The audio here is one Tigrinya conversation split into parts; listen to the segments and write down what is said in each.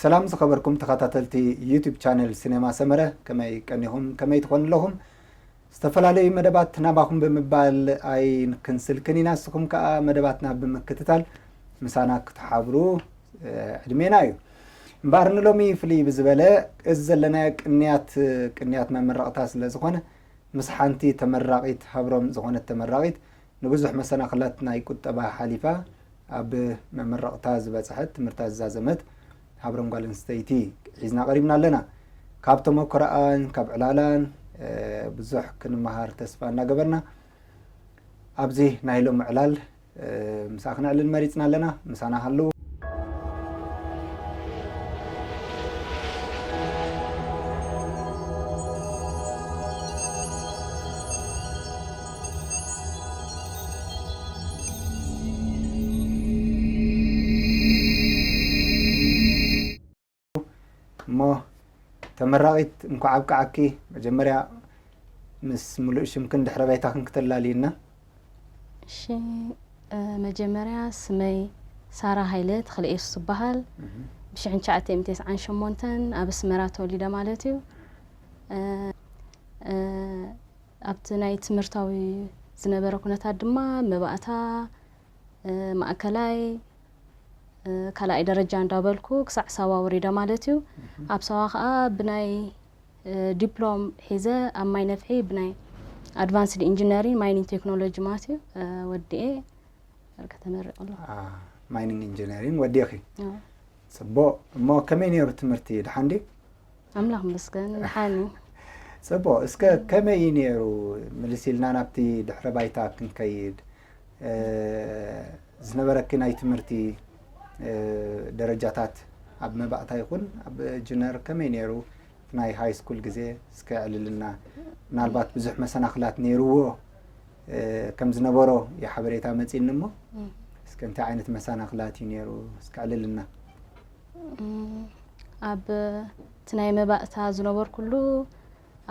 ሰላም ዝኸበርኩም ተኸታተልቲ ዩቱብ ቻነል ሲኔማ ሰመረ፣ ከመይ ቀኒኹም? ከመይ ትኾኑ ኣለኹም? ዝተፈላለዩ መደባት ናባኹም ብምባል ኣይንክንስልክን ኢና። ንስኹም ከኣ መደባትና ብምክትታል ምሳና ክትሓብሩ፣ እ፣ ዕድሜና እዩ። እምበኣር ንሎሚ ፍልይ ብዝበለ እዚ ዘለናዮ ቅንያት፣ ቅንያት መመረቕታ ስለ ዝኾነ፣ ምስ ሓንቲ ተመራቒት ሃብሮም ዝኾነት ተመራቒት ንብዙሕ መሰናኽላት ናይ ቁጠባ ሓሊፋ ኣብ መመረቕታ ዝበጽሐት፣ ትምህርታ ዝዛዘመት ሃብሮም ጓል ኣንስተይቲ ሒዝና ቀሪብና ኣለና። ካብ ተመክሮኣን ካብ ዕላላን፣ እ፣ ብዙሕ ክንመሃር ተስፋ እናገበርና፣ ኣብዚ ናይ ሎሚ ዕላል፣ እ፣ ምሳኣ ክነዕልል መሪጽና ኣለና። ምሳና ሃልዉ። እሞ ተመራቒት፣ እንኳዕ ኣብቅዓኪ። መጀመርያ ምስ ሙሉእ ሽምክን ድሕረ ባይታኽን ክተላልይና። እሺ፣ እ፣ መጀመርያ ስመይ ሳራ ሃይለ ተኽለኢየሱስ እበሃል። እህ። ብ ሽሕን ትሽዓተ ሚእትን ተስዓን ሸሞንተን ኣብ ኣስመራ ተወሊደ ማለት እዩ። እ፣ እ፣ ኣብቲ ናይ ትምህርታዊ ዝነበረ ኩነታት ድማ መባእታ፣ እ፣ ማእከላይ፣ እ፣ ካልኣይ ደረጃ እንዳበልኩ ክሳዕ ሳዋ ወሪደ ማለት እዩ። እህ። ኣብ ሳዋ ከኣ ብናይ፣ እ፣ ዲፕሎም ሒዘ ኣብ ማይ ነፍሒ ብናይ ኣድቫንስድ ኢንጂነሪንግ ማይኒንግ ቴክኖሎጂ ማለት እዩ፣ እ፣ ወዲኤ ወርቂ ተመሪቑ ኣሎ። አ፣ ማይኒንግ ኢንጂነሪንግ ወዲእኺ። ኣዎ። ጽቡቕ። እሞ ከመይ ነይሩ ትምህርቲ? ደሓን ድዩ? ኣምላኽ ይመስገን፣ ደሓን እዩ። ጽቡቕ። እስከ ከመይ እዩ ነይሩ? ምልስ ኢልና ናብቲ ድሕረ ባይታ ክንከይድ፣ እ፣ ዝነበረኪ ናይ ትምህርቲ፣ እ፣ ደረጃታት ኣብ መባእታ ይኹን ኣብ ጁነር ከመይ ነይሩ? ናይ ሃይ ስኩል ግዜ እስከ ዕልልና። ምናልባት ብዙሕ መሰናኽላት ነይርዎ፣ እ፣ ከም ዝነበሮ እዩ ሓበሬታ መጺእኒ እሞ፣ እም። እስከ እንታይ ዓይነት መሰናኽላት እዩ ነይሩ? እስከ ዕልልና። እም፣ ኣብ እቲ ናይ መባእታ ዝነበርኩሉ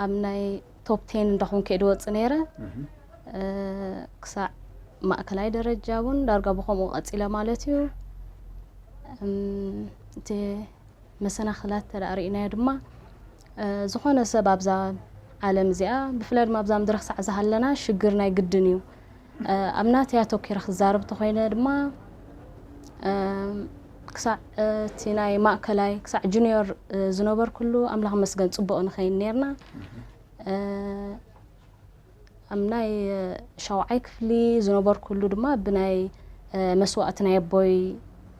ኣብ ናይ ቶፕ ቴን እንዳኹንኩ እየ ድወጽእ ነይረ። እህ። እ፣ ክሳዕ ማእከላይ ደረጃ እውን ዳርጋ ብኸምኡ ቀጺለ ማለት እዩ። እም፣ እቲ መሰናኽላት እንተ ደኣ ርኢናዮ ድማ፣ እ፣ ዝኾነ ሰብ ኣብዛ ዓለም እዚኣ፣ ብፍላይ ድማ ኣብዛ ምድሪ ክሳዕ ዝሃለና ሽግር ናይ ግድን እዩ። እ፣ ኣብ ናተይ ኣተኲረ ክዛረብ እንተኾይነ ድማ፣ እ፣ ክሳዕ፣ እ፣ እቲ ናይ ማእከላይ፣ ክሳዕ ጁኒዮር፣ እ፣ ዝነበርኩሉ ኣምላኽ ይመስገን ጽቡቕ ንኸይን ኔርና። እህ። እ፣ ኣብ ናይ ሻውዓይ ክፍሊ ዝነበርኩሉ ድማ ብናይ፣ እ፣ መስዋእቲ ናይ ኣቦይ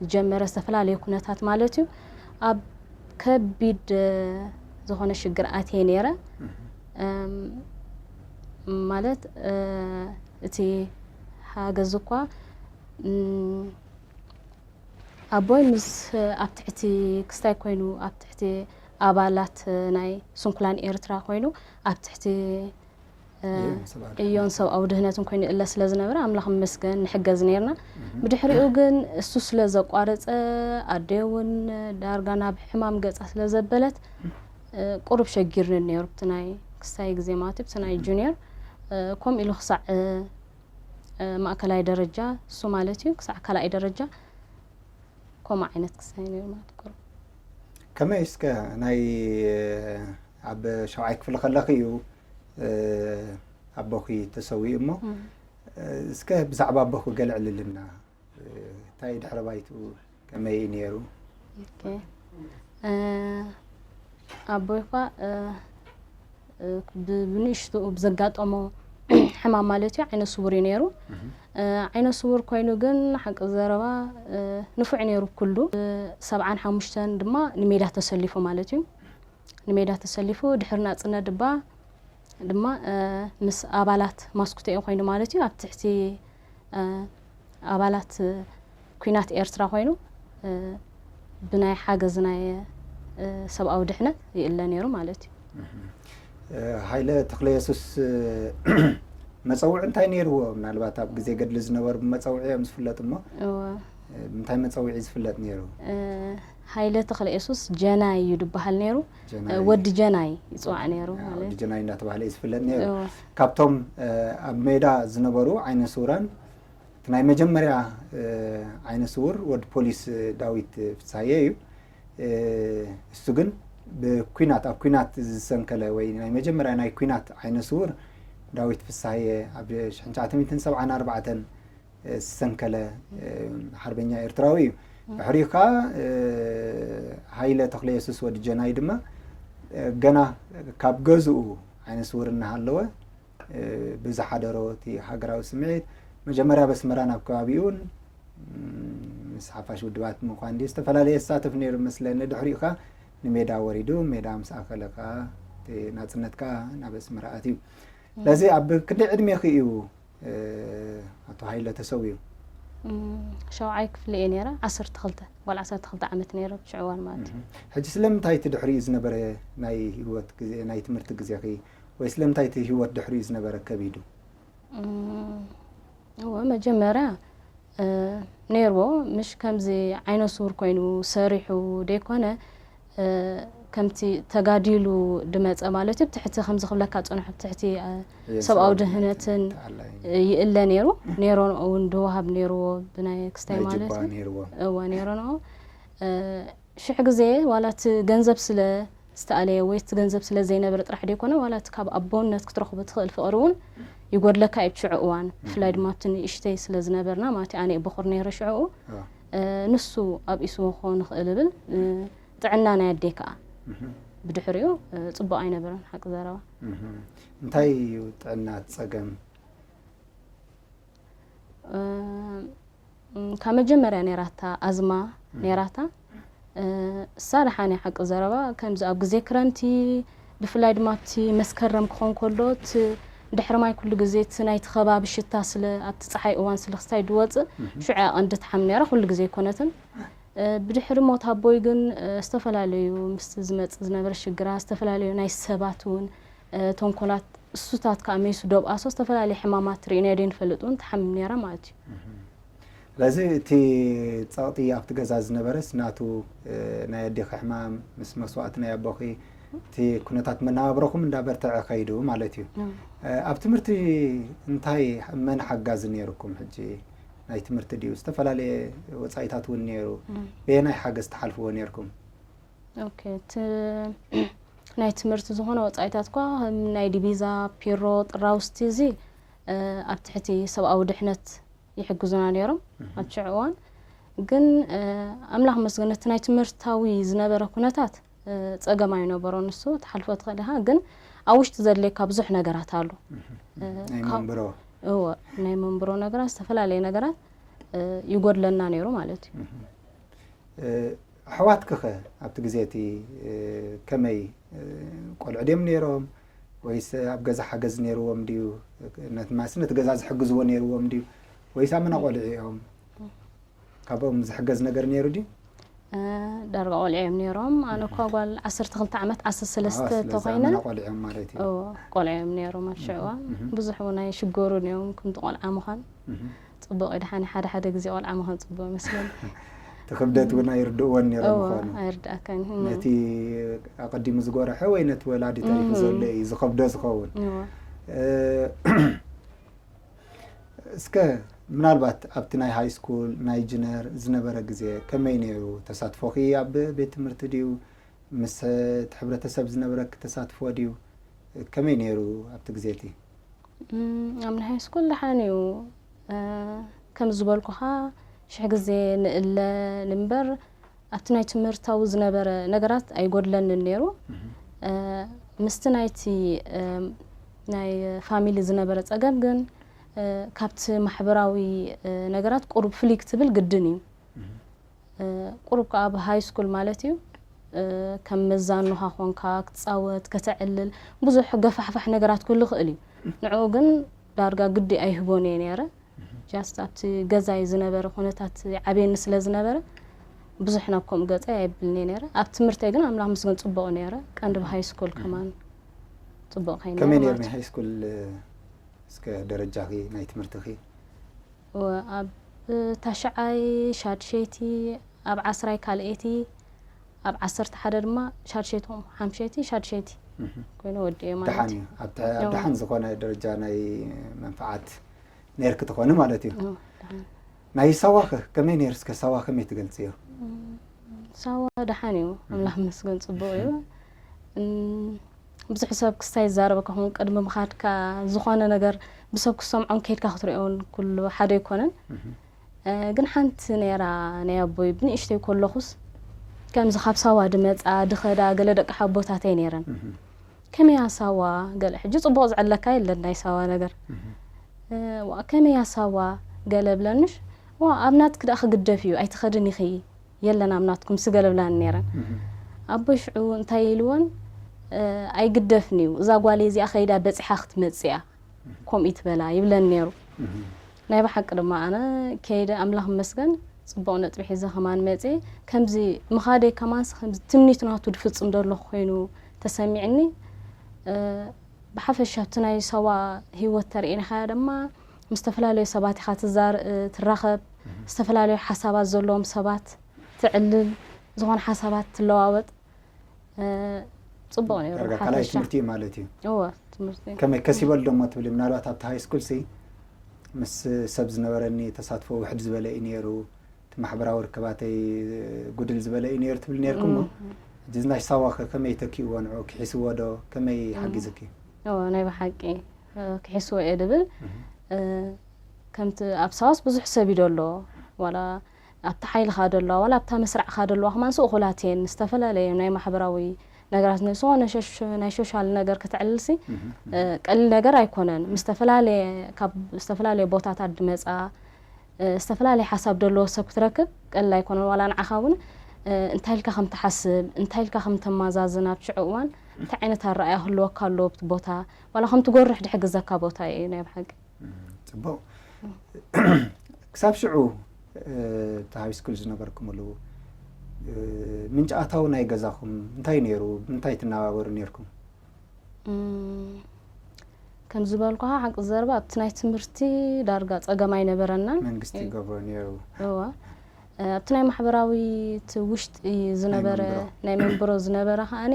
ዝጀመረ ዝተፈላለየ ኩነታት ማለት እዩ። ኣብ ከቢድ፣ እ፣ ዝኾነ ሽግር ኣትየ ነይረ። እህ። እም፣ ማለት፣ እ፣ እቲ ሓገዝ እኳ፣ እም፣ ኣቦይ ምስ፣ ኣብ ትሕቲ ክስታይ ኮይኑ፣ ኣብ ትሕቲ ኣባላት ናይ ስንኩላን ኤርትራ ኮይኑ፣ ኣብ ትሕቲ፣ እ፣ እዮን ሰብኣዊ ድሕነት። እዮን ሰብኣዊ ድሕነትን ኮይኑ እለ ስለ ዝነበረ፣ ኣምላኽ ይመስገን ንሕገዝ ነይርና። እህ። ብድሕሪኡ ግን እሱ ስለ ዘቋረጸ፣ ኣደይ እውን ዳርጋ ናብ ሕማም ገጻ ስለ ዘበለት፣ እ፣ ቁሩብ ሸጊርኒ ነይሩ፣ ብቲ ናይ ክስታይ ግዜ ማለት እዩ፣ ብቲ ናይ እህ። ጁኒየር፣ እ፣ ከምኡ ኢሉ ክሳዕ፣ እ፣ እ፣ ማእከላይ ደረጃ እሱ ማለት እዩ፣ ክሳዕ ካልኣይ ደረጃ ከምኡ ዓይነት ክስታይ ነይሩ ማለት እዩ። ከመይ እስከ ናይ፣ ኣብ ሻውዓይ ክፍሊ ከለኺ እዩ፣ እ፣ ኣቦኺ ተሰዊኡ እሞ፣ እም። እ፣ እስከ ብዛዕባ ኣቦኺ ገለ ዕልልና፣ እ፣ እንታይ ድሕረ ባይትኡ ከመይ እዩ ነይሩ? ኦኬ። እ፣ ኣቦይ እኳ፣ እ፣ እ፣ ብ-፣ ብንእሽትኡ ብዘጋጠሞ ሕማም ማለት እዩ፣ ዓይነ ስውር እዩ ነይሩ። እህ። እ፣ ዓይነ ስውር ኮይኑ ግን ሓቂ ዘረባ፣ እ፣ ንፉዕ ነይሩ ኩሉ። እ፣ ሰብዓን ሓሙሽተን ድማ ንሜዳ ተሰሊፉ ማለት እዩ። ንሜዳ ተሰሊፉ ድሕሪ ናጽነት ድባ-፣ ድማ፣ እ፣ ምስ ኣባላት ማስኩቴኦ ኮይኑ ማለት እዩ፣ ኣብ ትሕቲ፣ እ፣ ኣባላት፣ እ፣ ኲናት ኤርትራ ኮይኑ፣ እ፣ ብናይ ሓገዝ ናይ፣ እ፣ ሰብኣዊ ድሕነት ይእለ ነይሩ ማለት እዩ። እህ። እ፣ ሃይለ ተኽለየሱስ፣ እ፣ መጸውዒ እንታይ ነይርዎ? ምናልባት ኣብ ግዜ ገድሊ ዝነበሩ ብመጸውዒ እዮም ዝፍለጡ እሞ፣ እወ። እ፣ ብምንታይ መጸውዒ ዝፍለጥ ነይሩ? እ፣ ሃይለ ተኽለየሱስ ጀናይ እዩ ዝበሃል ነይሩ። ጀናይ። እ፣ ወዲ ጀናይ ይጽዋዕ ነይሩ ያ፣ ማለት። ወዲ ጀናይ እናተባህለ እዩ ዝፍለጥ ነይሩ። እወ። ካብቶም፣ እ፣ ኣብ ሜዳ ዝነበሩ ዓይነ ስውራን እቲ ናይ መጀመርያ፣ እ፣ ዓይነ ስውር ወዲ ፖሊስ ዳዊት ፍስሃየ እዩ። እሱ ግን ብኲናት ኣብ ኲናት ዝሰንከለ ወይ ናይ መጀመርያ ናይ ኲናት ዓይነ ስውር ዳዊት ፍስሃየ ኣብ ሽሕን ትሽዓተ ሚእትን ሰብዓን ኣርባዕተን ዝሰንከለ ሓርበኛ ኤርትራዊ እዩ። ድሕሪኡ ከዓ ሃይለ ተኽለየሱስ ወዲ ጀናይ ድማ ገና ካብ ገዝኡ ዓይነ ስውር እናሃለወ ብዝሓደሮ እቲ ሃገራዊ ስምዒት መጀመርያ ኣብ ኣስመራን ኣብ ከባቢኡን ምስ ሓፋሽ ውድባት ምዃን ድዩ ዝተፈላለየ ዝሳተፍ ነይሩ መስለኒ። ድሕሪኡ ከዓ ንሜዳ ወሪዱ፣ ሜዳ ምስ ኣኸለ ከዓ እቲ ናፅነት ከዓ ናብ ኣስመራ ኣትዩ። ስለዚ ኣብ ክንደይ ዕድሜኺ እዩ ኣቶ ሃይለ ተሰዊኡ? ሻውዓይ ክፍሊ እየ ነይረ። ዓሰርተ ክልተ ጓል ዓሰርተ ክልተ ዓመት ነይረ ብሽዑ እዋን ማለት እዩ። ሕጂ ስለምንታይ እቲ ድሕሪኡ ዝነበረ ናይ ህይወት ግዜ ናይ ትምህርቲ ግዜኺ ወይ ስለምንታይ እቲ ህይወት ድሕሪኡ ዝነበረ ከቢዱ? እወ መጀመርያ ነይርዎ ምሽ ከምዚ ዓይነ ስውር ኮይኑ ሰሪሑ ደይኮነ ከምቲ ተጋዲሉ ድመፀ ማለት እዩ። ብትሕቲ ከምዚ ክብለካ ፀንሑ ብትሕቲ ሰብኣዊ ድህነትን ይእለ ነይሩ። ኔሮን እውን ድወሃብ ነይርዎ ብናይ ክስታይ ማለት እዩ። እወ ኔሮን ሽሕ ግዜ ዋላ እቲ ገንዘብ ስለ ዝተኣለየ ወይ እቲ ገንዘብ ስለ ዘይነበረ ጥራሕ ደይኮነ ዋላ እቲ ካብ ኣቦነት ክትረኽቦ ትኽእል ፍቕሪ እውን ይጎድለካ እዩ ሽዑ እዋን። ብፍላይ ድማ ኣብቲ ንእሽተይ ስለ ዝነበርና ማለት እዩ ኣነ እየ በኹር ነይረ ሽዑ ንሱ ኣብኢስዎ ክኸውን ይኽእል እብል ጥዕና ናይ ኣደይ ከዓ ብድሕሪኡ ፅቡቕ ኣይነበረን ሓቂ ዘረባ። እንታይ እዩ ጥዕና እቲ ፀገም? ካብ መጀመርያ ነይራታ ኣዝማ ነይራታ። እሳ ደሓን እያ ሓቂ ዘረባ ከምዚ ኣብ ግዜ ክረምቲ ብፍላይ ድማ ኣብቲ መስከረም ክኾን ከሎ እቲ ድሕሪ ማይ ኩሉ ግዜ እቲ ናይቲ ከባቢ ሽታ ስለ ኣብቲ ፀሓይ እዋን ስለ ክስታይ ድወፅእ ሽዑ እያ ቀንዲ ትሓም ነይራ። ኩሉ ግዜ ኣይኮነትን። ብድሕሪ ሞት ኣቦይ ግን ዝተፈላለዩ ምስቲ ዝመፅእ ዝነበረ ሽግራት ዝተፈላለዩ ናይ ሰባት እውን ተንኮላት እሱታት ከዓ ሜሱ ደብኣሶ ዝተፈላለዩ ሕማማት ርኢናዮ ደይንፈልጥ እውን ትሓምም ነይራ ማለት እዩ። ስለዚ እቲ ፀቕጢ ኣብቲ ገዛ ዝነበረስ ናቱ ናይ ኣዴኺ ሕማም ምስ መስዋእቲ ናይ ኣቦኺ እቲ ኩነታት መነባብሮኹም እንዳበርተዐ ከይዱ ማለት እዩ። ኣብ ትምህርቲ እንታይ መን ሓጋዚ ነይርኩም? ሕጂ ናይ ትምህርቲ ድዩ ዝተፈላለየ ወፃኢታት እውን ነይሩ? በየናይ ሓገዝ ትሓልፍዎ ነይርኩም? ኦኬ እቲ ናይ ትምህርቲ ዝኾነ ወፃኢታት እኳ ከም ናይ ዲቪዛ፣ ፒሮ፣ ጥራውስቲ እዚ ኣብ ትሕቲ ሰብኣዊ ድሕነት ይሕግዙና ነይሮም ኣብ ሽዑ እዋን። ግን ኣምላኽ መስገን እቲ ናይ ትምህርታዊ ዝነበረ ኩነታት ፀገም ኣይነበሮ። ንሱ ትሓልፎ ትኽእል ኢኻ ግን ኣብ ውሽጢ ዘድልየካ ብዙሕ ነገራት ኣሎ። ናይ መንብሮ እወ ናይ መንብሮ ነገራት ዝተፈላለየ ነገራት ይጎድለና ነይሩ ማለት እዩ። ኣሕዋትኪ ኸ ኣብቲ ግዜ እቲ ከመይ ቆልዑ ድዮም ነይሮም ወይስ ኣብ ገዛ ሓገዝ ነይርዎም ድዩ? ነቲ ማለትስ ነቲ ገዛ ዝሕግዝዎ ነይርዎም ድዩ ወይስ ኣመና ቆልዑ እዮም? ካብኦም ዝሕገዝ ነገር ነይሩ ድዩ? ዳርጋ ቆልዑ እዮም ነይሮም። ኣነ እኳ ጓል ዓሰርተ ክልተ ዓመት ዓሰርተ ሰለስተ ተኾይነ ኣመና ቆልዑ እዮም ማለት እዩ። ቆልዑ እዮም ነይሮም ኣብ ሽዕዋ ብዙሕ እውን ኣይሽገሩን እዮም ከምቲ ቆልዓ ምዃን። ፅቡቕ እዩ ድሓን ሓደ ሓደ ግዜ ቆልዓ ምዃን ፅቡቕ ይመስለኒ። እቲ ክብደት እውን ኣይርድእዎን ነይሮም ምዃኑ ኣይርድኣካን። ነቲ ኣቐዲሙ ዝጎረሐ ወይ ነቲ ወላዲ ተሪፉ ዘሎ እዩ ዝኸብዶ ዝኸውን። እስከ ምናልባት ኣብቲ ናይ ሃይ ስኩል ናይ ጅነር ዝነበረ ግዜ ከመይ ነይሩ? ተሳትፎኺ ኣብ ቤት ትምህርቲ ድዩ? ምስ እቲ ሕብረተሰብ ዝነበረኪ ተሳትፎ ድዩ? ከመይ ነይሩ ኣብቲ ግዜ እቲ? ኣብ ናይ ሃይ ስኩል ደሓን እዩ። ከም ዝበልኩኻ ሽሕ ግዜ ንእለ እምበር ኣብቲ ናይ ትምህርታዊ ዝነበረ ነገራት ኣይጎድለንን ነይሩ። ምስቲ ናይቲ ናይ ፋሚሊ ዝነበረ ፀገም ግን ካብቲ ማሕበራዊ ነገራት ቁሩብ ፍልይ ክትብል ግድን እዩ። ቁሩብ ከዓ ኣብ ሃይ ስኩል ማለት እዩ ከም መዛኑኻ ኮንካ ክትፃወት ከተዕልል ብዙሕ ገፋሕፋሕ ነገራት ክህሉ ይኽእል እዩ። ንዕኡ ግን ዳርጋ ግዲ ኣይህቦን እየ ነይረ። ጃስት ኣብቲ ገዛይ ዝነበረ ኩነታት ዓብየኒ ስለ ዝነበረ ብዙሕ ናብ ከምኡ ገፀ ኣይብልን እየ ነይረ። ኣብ ትምህርተይ ግን ኣምላኽ ምስገን ፅቡቕ ነይረ። ቀንዲ ኣብ ሃይ ስኩል ከማን ፅቡቕ ከይነ ከመይ ነይሩ ናይ ሃይ ስኩል እስከ ደረጃኺ ናይ ትምህርትኺ? ኣብ ታሽዓይ ሻድሸይቲ ኣብ ዓስራይ ካልኤቲ ኣብ ዓሰርተ ሓደ ድማ ሻድሸይቲ ከምኡ ሓምሸይቲ ሻድሸይቲ ኮይነ ወዲኤ ማለት ደሓን እዩ። እዩ ኣብ ትሐ- ኣብ ደሓን ዝኾነ ደረጃ ናይ መንፍዓት ነይርኪ ትኾኒ ማለት እዩ። ናይ ሳዋኸ ከመይ ነይሩ እስከ ሳዋ ከመይ ትገልፅዮ? ሳዋ ደሓን እዩ፣ ኣምላኽ መስገን ጽቡቕ እዩ። እም፣ ብዙሕ ሰብ ክስታይ ይዛረበካ ኹን ቅድሚ ምኻድካ ዝኾነ ነገር ብሰብ ክሰምዖን ከይድካ ክትሪኦን ኩሉ ሓደ ኣይኮነን። እ፣ ግን ሓንቲ ነይራ ናይ ኣቦይ ብንእሽተይ ከለኹስ ከምዚ ካብ ሳዋ ድመጻ ድኸዳ ገለ ደቂ ሓቦታተይ ነይረን። ከመይ ኣሳዋ ገለ ሕጂ ጽቡቕ ዝዕለካ የለን ናይ ሳዋ ነገር። እ፣ ዋ፣ ከመይ ኣሳዋ ገለ ብለንሽ፣ ዋ፣ ኣብ ናትኪ ደኣ ክግደፍ እዩ፣ ኣይትኸድን ኢኺ፣ የለን ኣብ ናትኩም ስገለ ብላን ነይረን። ኣቦይ ሽዑ እንታይ ኢልወን፣ እ፣ ኣይግደፍን እዩ፣ እዛ ጓለይ እዚኣ ከይዳ በጺሓ ክትመጽእ እያ፣ ከምኡ ይትበላ ይብለን ነይሩ። ናይ ብሓቂ ድማ ኣነ ከይደ ኣምላኽ መስገን ጽቡቕ ነጥቢ ሒዘ ከማን መጽየ። ከምዚ ምኻደይ ከማንስ ከምዚ ትምኒት ናቱ ድፍጽም ደለኹ ኮይኑ ተሰሚዕኒ። እ፣ ብሓፈሻ ኣብቲ ናይ ሰዋ ህይወት ተርእየንኻያ ድማ ምስ ዝተፈላለዩ ሰባት ኢኻ ትዛር-፣ እ፣ ትራኸብ፣ ዝተፈላለዩ ሓሳባት ዘለዎም ሰባት ትዕልል፣ ዝኾነ ሓሳባት ትለዋወጥ። እ፣ ጽቡቕ ነይሩ ዳርጋ ካልኣይ ሓፈሻ። ትምህርቲ እዩ ማለት እዩ። እወ፣ ትምህርቲ። ከመይ ከሲበሉ ደሞ ትብሊ? ምናልባት ኣብቲ ሃይ ስኩል ሲ ምስ ሰብ ዝነበረኒ ተሳትፎ ውሕድ ዝበለ እዩ ነይሩ፣ እቲ ማሕበራዊ ርክባተይ ጉድል ዝበለ እዩ ነይሩ ትብል ነይርኩሞ። እም። ሕጂ ናይ ሳዋ ከ ከመይ ተኪእዎ ንዑ? ክሒስዎ ዶ? ከመይ እም። ሓጊዝኪ? እወ፣ ናይ ብሓቂ፣ እ፣ ክሒስዎ እየ ድብል። እም። እ፣ ከምቲ ኣብ ሳዋስ ብዙሕ ሰብ እዩ ደሎ፣ ዋላ ኣብታ ሓይልኻ ደለዋ፣ ዋላ ኣብታ መስራዕኻ ደለዋ፣ ከማንስ እኹላት እየን። ዝተፈላለዩ ናይ ማሕበራዊ ነገራት፣ ንዝኾነ ሸሽ-፣ ናይ ሶሻል ነገር ክትዕልልሲ፣ እህ፣ እ፣ ቀሊል ነገር ኣይኮነን። ምስ ዝተፈላለየ፣ ካብ ዝተፈላለየ ቦታታት ድመጻ፣ እ፣ ዝተፈላለየ ሓሳብ ደለዎ ሰብ ክትረክብ ቀሊል ኣይኮነን። ዋላ ንዓኻ እውን፣ እ፣ እንታይ ኢልካ ከም ትሓስብ፣ እንታይ ኢልካ ከም ተማዛዝን፣ ኣብ ሽዑ እዋን እንታይ ዓይነት ኣረኣእያ ክህልወካ ኣለዎ ኣብቲ ቦታ፣ ዋላ ከም ትጎርሕ ድሕግዘካ ቦታ እዩ ናይ ብሓቂ። እም፣ ጽቡቕ። ክሳብ ሽዑ፣ እ፣ እቲ ሃይ ስኩል ዝነበርኩምሉ፣ እ፣ ምንጪ ኣታዊ ናይ ገዛኹም እንታይ ነይሩ? ብምንታይ ትነባበሩ ነይርኩም? እም፣ ከም ዝበልኩኻ፣ ሓቂ ዘረባ ኣብቲ ናይ ትምህርቲ ዳርጋ ጸገም ኣይነበረናን። መንግስቲ ይገብሮ ነይሩ። እወ። እ፣ ኣብቲ ናይ ማሕበራዊ፣ እቲ ውሽጢ ዝነበረ፣ ናይ መንብሮ። ናይ መንብሮ ዝነበረ ከኣኒ፣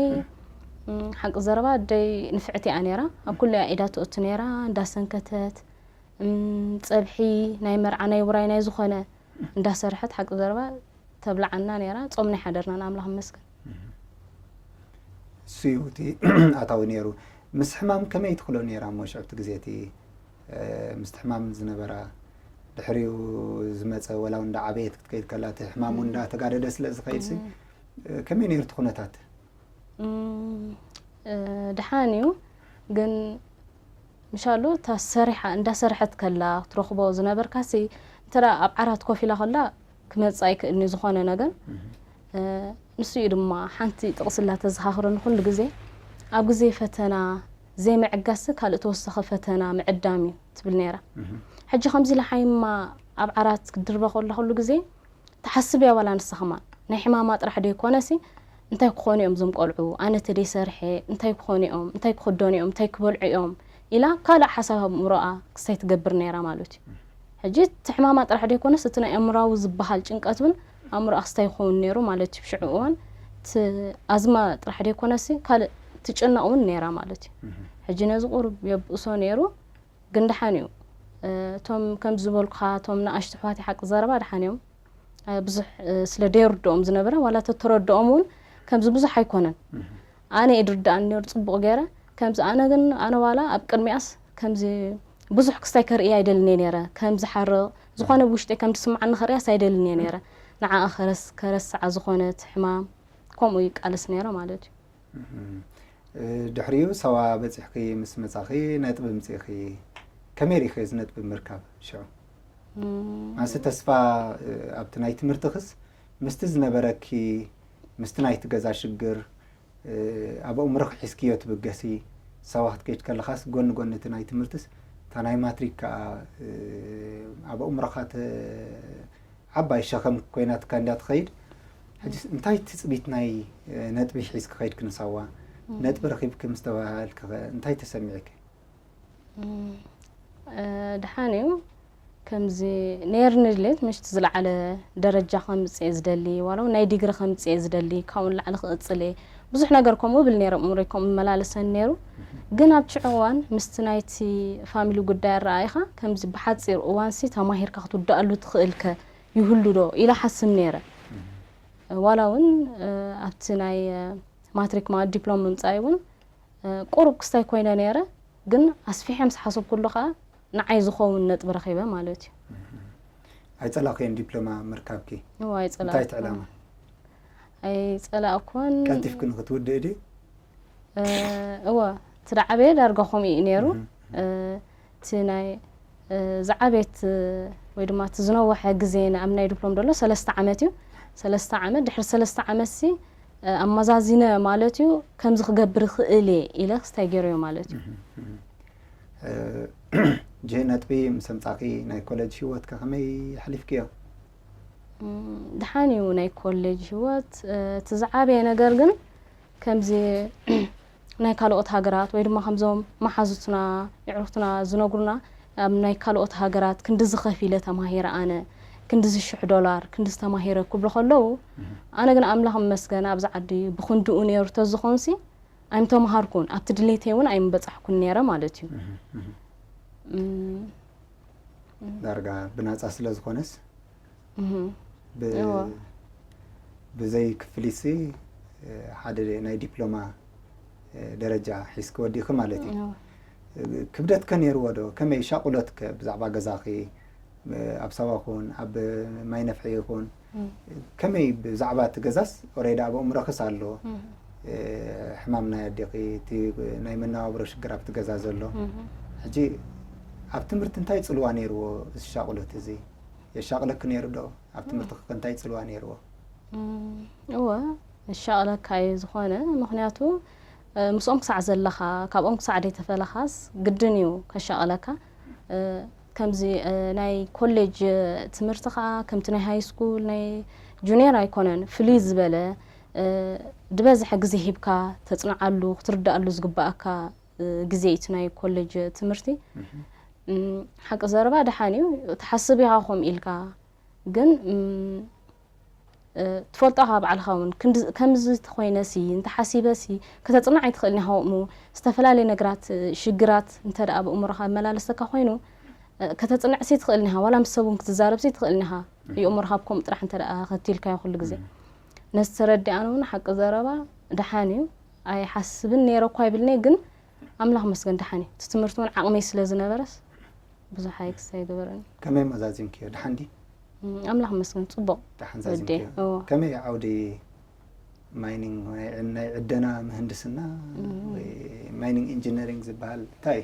እም፣ ሓቂ ዘረባ ኣደይ ንፍዕቲ እያ ነይራ። ኣብ ኩሉ እያ ኢዳ ትእቱ ነይራ፣ እንዳሰንከተት፣ እም፣ ጸብሒ፣ ናይ መርዓ፣ ናይ ውራይ፣ ናይ ዝኾነ እንዳሰርሐት ሓቂ ዘረባ ተብልዓና ነይራ። ጾም ናይ ሓደርና ንኣምላኽ ይመስገን። እሱ እዩ እቲ ኣታዊ ነይሩ። ምስ ሕማም ከመይ ትኽሎ ነይራ እሞ ሽዑ እቲ ግዜ እቲ፣ እ፣ ምስቲ ሕማም ዝነበራ ድሕሪኡ ዝመጸ ወላ እውን እንዳዓበየት ክትከይድ ከላ እቲ ሕማም እውን እም። እንዳተጋደደ ስለ ዝኸይድ ሲ፣ እም። እ፣ ከመይ ነይሩ እቲ ኩነታት? እም፣ እ፣ ደሓን እዩ፣ ግን ምሻሉ እታ ሰሪሓ፣ እንዳሰርሐት ከላ ክትረኽቦ ዝነበርካሲ፣ እንተ ደኣ ኣብ ዓራት ኮፍ ኢላ ከላ ክመጽእ ኣይክእልን እዩ ዝኾነ ነገር። እህ። እ፣ ንሱ እዩ ድማ ሓንቲ ጥቕሲ እላ ተዘኻኽረኒ ኩሉ ግዜ፣ ኣብ ግዜ ፈተና ዘይምዕጋስሲ ካልእ ተወሳኺ ፈተና ምዕዳም እዩ ትብል ነይራ። እህ። ሕጂ ከምዚ ኢላ ሓይማ ኣብ ዓራት ክትድርበ ከላ ኩሉ ግዜ፣ ትሓስብ እያ ዋላ ንሳ ከማን። ናይ ሕማማ ጥራሕ ደይኮነሲ፣ እንታይ ክኾኑ እዮም እዞም ቆልዑ? ኣነ ተደይ ሰርሐ፣ እንታይ ክኾኑ እዮም? እንታይ ክኽደኑ እዮም? እንታይ ክበልዑ እዮም? ኢላ ካልእ ሓሳብ ኣእምሮኣ ክስታይ ትገብር ነይራ ማለት እዩ። ሕጂ እቲ ሕማማ ጥራሕ ደይኮነስ፣ እቲ ናይ ኣእምሮኣዊ ዝበሃል ጭንቀት እውን ኣእምሮኣ ክስታይ ይኸውን ነይሩ ማለት እዩ። ብሽዑ እዋን እቲ ኣዝማ ጥራሕ ደይኮነሲ፣ ካልእ ትጭነቕ እውን ነይራ ማለት እዩ። እህ። ሕጂ ነዚ ቁሩብ የብእሶ ነይሩ። ግን ደሓን እዩ። እ፣ እቶም ከምዚ ዝበልኩኻ፣ እቶም ንኣሽቱ ኣሕዋተይ ሓቂ ዘረባ ደሓን እዮም። እ፣ ብዙሕ፣ እ፣ ስለ ደይርድኦም ዝነበረ፣ ዋላ ተተረድኦም እውን ከምዚ ብዙሕ ኣይኮነን። እህ። ኣነ እየ ድርድኣኒ ነይሩ ጽቡቕ ገይረ። ከምዚ ኣነ ግን፣ ኣነ ዋላ ኣብ ቅድሚኣስ ከምዚ ብዙሕ ክስታይ ከርእያ ኣይደልን እየ ነይረ። ከምዚ ሓርቕ፣ ዝኾነ ብውሽጠይ ከም ዝስምዓኒ ከርእያስ ኣይደልን እየ ነይረ። ንዓኣ ከረስ-፣ ከረስዓ ዝኾነት ሕማም፣ ከምኡ ይቃለስ ነይረ ማለት እዩ። እህ። እ፣ ድሕሪኡ ሳዋ በጺሕኪ ምስ መጻኺ ነጥቢ ምጺእኺ። ከመይ ርኢኺ እዚ ነጥቢ ምርካብ ሽዑ? እም። ማንሲ ተስፋ፣ እ፣ ኣብቲ ናይ ትምህርትኽስ ምስቲ ዝነበረኪ፣ ምስቲ ናይቲ ገዛ ሽግር፣ እ፣ ኣብ ኣእምሮኺ ሒዝክዮ ትብገሲ፣ ሳዋ ክትከይድ ከለኻስ ጎኒ ጎኒ እቲ ናይ ትምህርትስ፣ እታ ናይ ማትሪክ ከኣ፣ እ፣ ኣብ ኣእምሮኻ ተ-፣ ዓባይ ሸኸም ኮይናትካ እንዳ ትኸይድ። ሕጂስ እንታይ ትጽቢት ናይ፣ እ፣ ነጥቢ ሒዝኪ ከይድኪ ንሳዋ? እም። ነጥቢ ረኺብኪ ምስ ተባሃልኪ ኸ እንታይ ተሰሚዕኪ? እም፣ እ፣ ደሓን እዩ። ከምዚ ነይርኒ ድሌት፣ ምሽቲ ዝለዓለ ደረጃ ከምጽእ እየ ዝደሊ፣ ዋላ እውን ናይ ዲግሪ ከምጽእ እየ ዝደሊ፣ ካብኡ ንላዕሊ ክቕጽል እየ። ብዙሕ ነገር ከምኡ እብል ነይረ፣ ኣእምሮይ ከምኡ ይመላለሰኒ ነይሩ። እህ። ግን ኣብ ሽዑ እዋን ምስቲ ናይቲ ፋሚሊ ጉዳይ ኣረኣኢኻ፣ ከምዚ ብሓጺር እዋንሲ ተማሂርካ ክትውድኣሉ ትኽእልከ ይህሉ ዶ ኢለ ሓስብ ነይረ። እህ። ዋላ እውን ኣብቲ ናይ ማትሪክ ማለት ዲፕሎም ምምፃእ እውን ቁሩብ ክስታይ ኮይነ ነይረ፣ ግን ኣስፊሐ ምስ ሓሰብኩሉ ከዓ ንዓይ ዝኸውን ነጥቢ ረኺበ ማለት እዩ። ኣይፀላእክዮን ዲፕሎማ ምርካብኪ? እዋ እንታይ እቲ ዕላማ? ኣይፀላእኩን። ቀልጢፍኪ ንክትውድእ ድዩ? እወ እቲ ዝዓበየ ዳርጋ ከምኡ እዩ ነይሩ። እቲ ናይ ዝዓበየት ወይ ድማ እቲ ዝነወሐ ግዜ ኣብ ናይ ዲፕሎም ደሎ ሰለስተ ዓመት እዩ። ሰለስተ ዓመት ድሕሪ ሰለስተ ዓመት ሲ ኣመዛዚነ ማለት እዩ ከምዚ ክገብር ይኽእል እየ ኢለ ክስታይ ገይረዮ ማለት እዩ። ጅህ ነጥቢ ምስ ኣምጻእኪ ናይ ኮሌጅ ህይወትከ ከመይ ኣሕሊፍክዮ? ደሓን እዩ ናይ ኮሌጅ ህይወት። እቲ ዝዓበየ ነገር ግን ከምዚ ናይ ካልኦት ሃገራት ወይ ድማ ከምዞም መሓዙትና የዕሩኽትና ዝነግሩና ኣብ ናይ ካልኦት ሃገራት ክንድዚ ከፊለ ተማሂረ ኣነ ክንድዚ ሽሕ ዶላር ክንድዚ ተማሂረ ክብሉ ከለዉ ኣነ ግን ኣምላኽ ይመስገን ኣብዚ ዓዲ ብክንድኡ ነይሩ ተዝኾንሲ ኣይምተምሃርኩን ኣብቲ ድሌተይ እውን ኣይምበጻሕኩን ነይረ ማለት እዩ። ዳርጋ ብናፃ ስለ ዝኾነስ ብዘይ ክፍሊትሲ ሓደ ናይ ዲፕሎማ ደረጃ ሒዝኪ ወዲእኺ ማለት እዩ። ክብደት ከ ነይርዎ ዶ? ከመይ ሻቁሎት ከ ብዛዕባ ገዛኺ ኣብ ሳዋ ኹን ኣብ ማይ ነፍሒ ይኹን ከመይ ብዛዕባ እቲ ገዛስ ኦሬዲ ኣብ ኣእምሮኽስ ኣሎ ሕማም ናይ ኣዴኺ እቲ ናይ መነባብሮ ሽግር ኣብቲ ገዛ ዘሎ ሕጂ ኣብ ትምህርቲ እንታይ ፅልዋ ነይርዎ እዚ ሻቕሎት እዚ የሻቕለኪ ነይሩ ዶ ኣብ ትምህርቲ እንታይ ፅልዋ ነይርዎ እወ የሻቕለካ እዩ ዝኾነ ምኽንያቱ ምስኦም ክሳዕ ዘለኻ ካብኦም ክሳዕ ደይተፈለኻስ ግድን እዩ ከሻቕለካ ከምዚ ናይ ኮሌጅ ትምህርቲ ከዓ ከምቲ ናይ ሃይ ስኩል ናይ ጁኒየር ኣይኮነን ፍልይ ዝበለ ዝበዝሐ ግዜ ሂብካ ተፅንዓሉ ክትርድኣሉ ዝግባኣካ ግዜ እቲ ናይ ኮሌጅ ትምህርቲ ሓቂ ዘረባ ደሓን እዩ ትሓስብ ኢኻ ከምኡ ኢልካ ግን ትፈልጦ ካብ ባዕልኻ እውን ከምዚ ተኮይነሲ እንተሓሲበሲ ከተፅናዕ ኣይትኽእልን ኢኻ እሞ ዝተፈላለዩ ነገራት ሽግራት እንተ ደኣ ብእምሮኻ መላለሰካ ኮይኑ ከተፅንዕሲ ትኽእልን ኢኻ ዋላ ምስ ሰብ እውን ክትዛረብሲ ትኽእልን ኢኻ የእምሮኻ ብከምኡ ጥራሕ እንተ ደኣ ከቲልካዮ ኩሉ ግዜ ነዚ ተረዲኣን እውን ሓቂ ዘረባ ደሓን እዩ ኣይሓስብን ነይረ እኳ ይብልኒ ግን ኣምላኽ መስገን ደሓን እዩ እቲ ትምህርቲ እውን ዓቕመይ ስለ ዝነበረስ ብዙሕ ኣይክስ ኣይገበረን ከመይ መዛዚምክዮ ደሓን ዲ ኣምላኽ መስገን ፅቡቕ ደሓን ዛዚምክዮ ከመይ ዓውዲ ማይኒንግ ናይ ዕደና ምህንድስና ማይኒንግ ኢንጂነሪንግ ዝበሃል እንታይ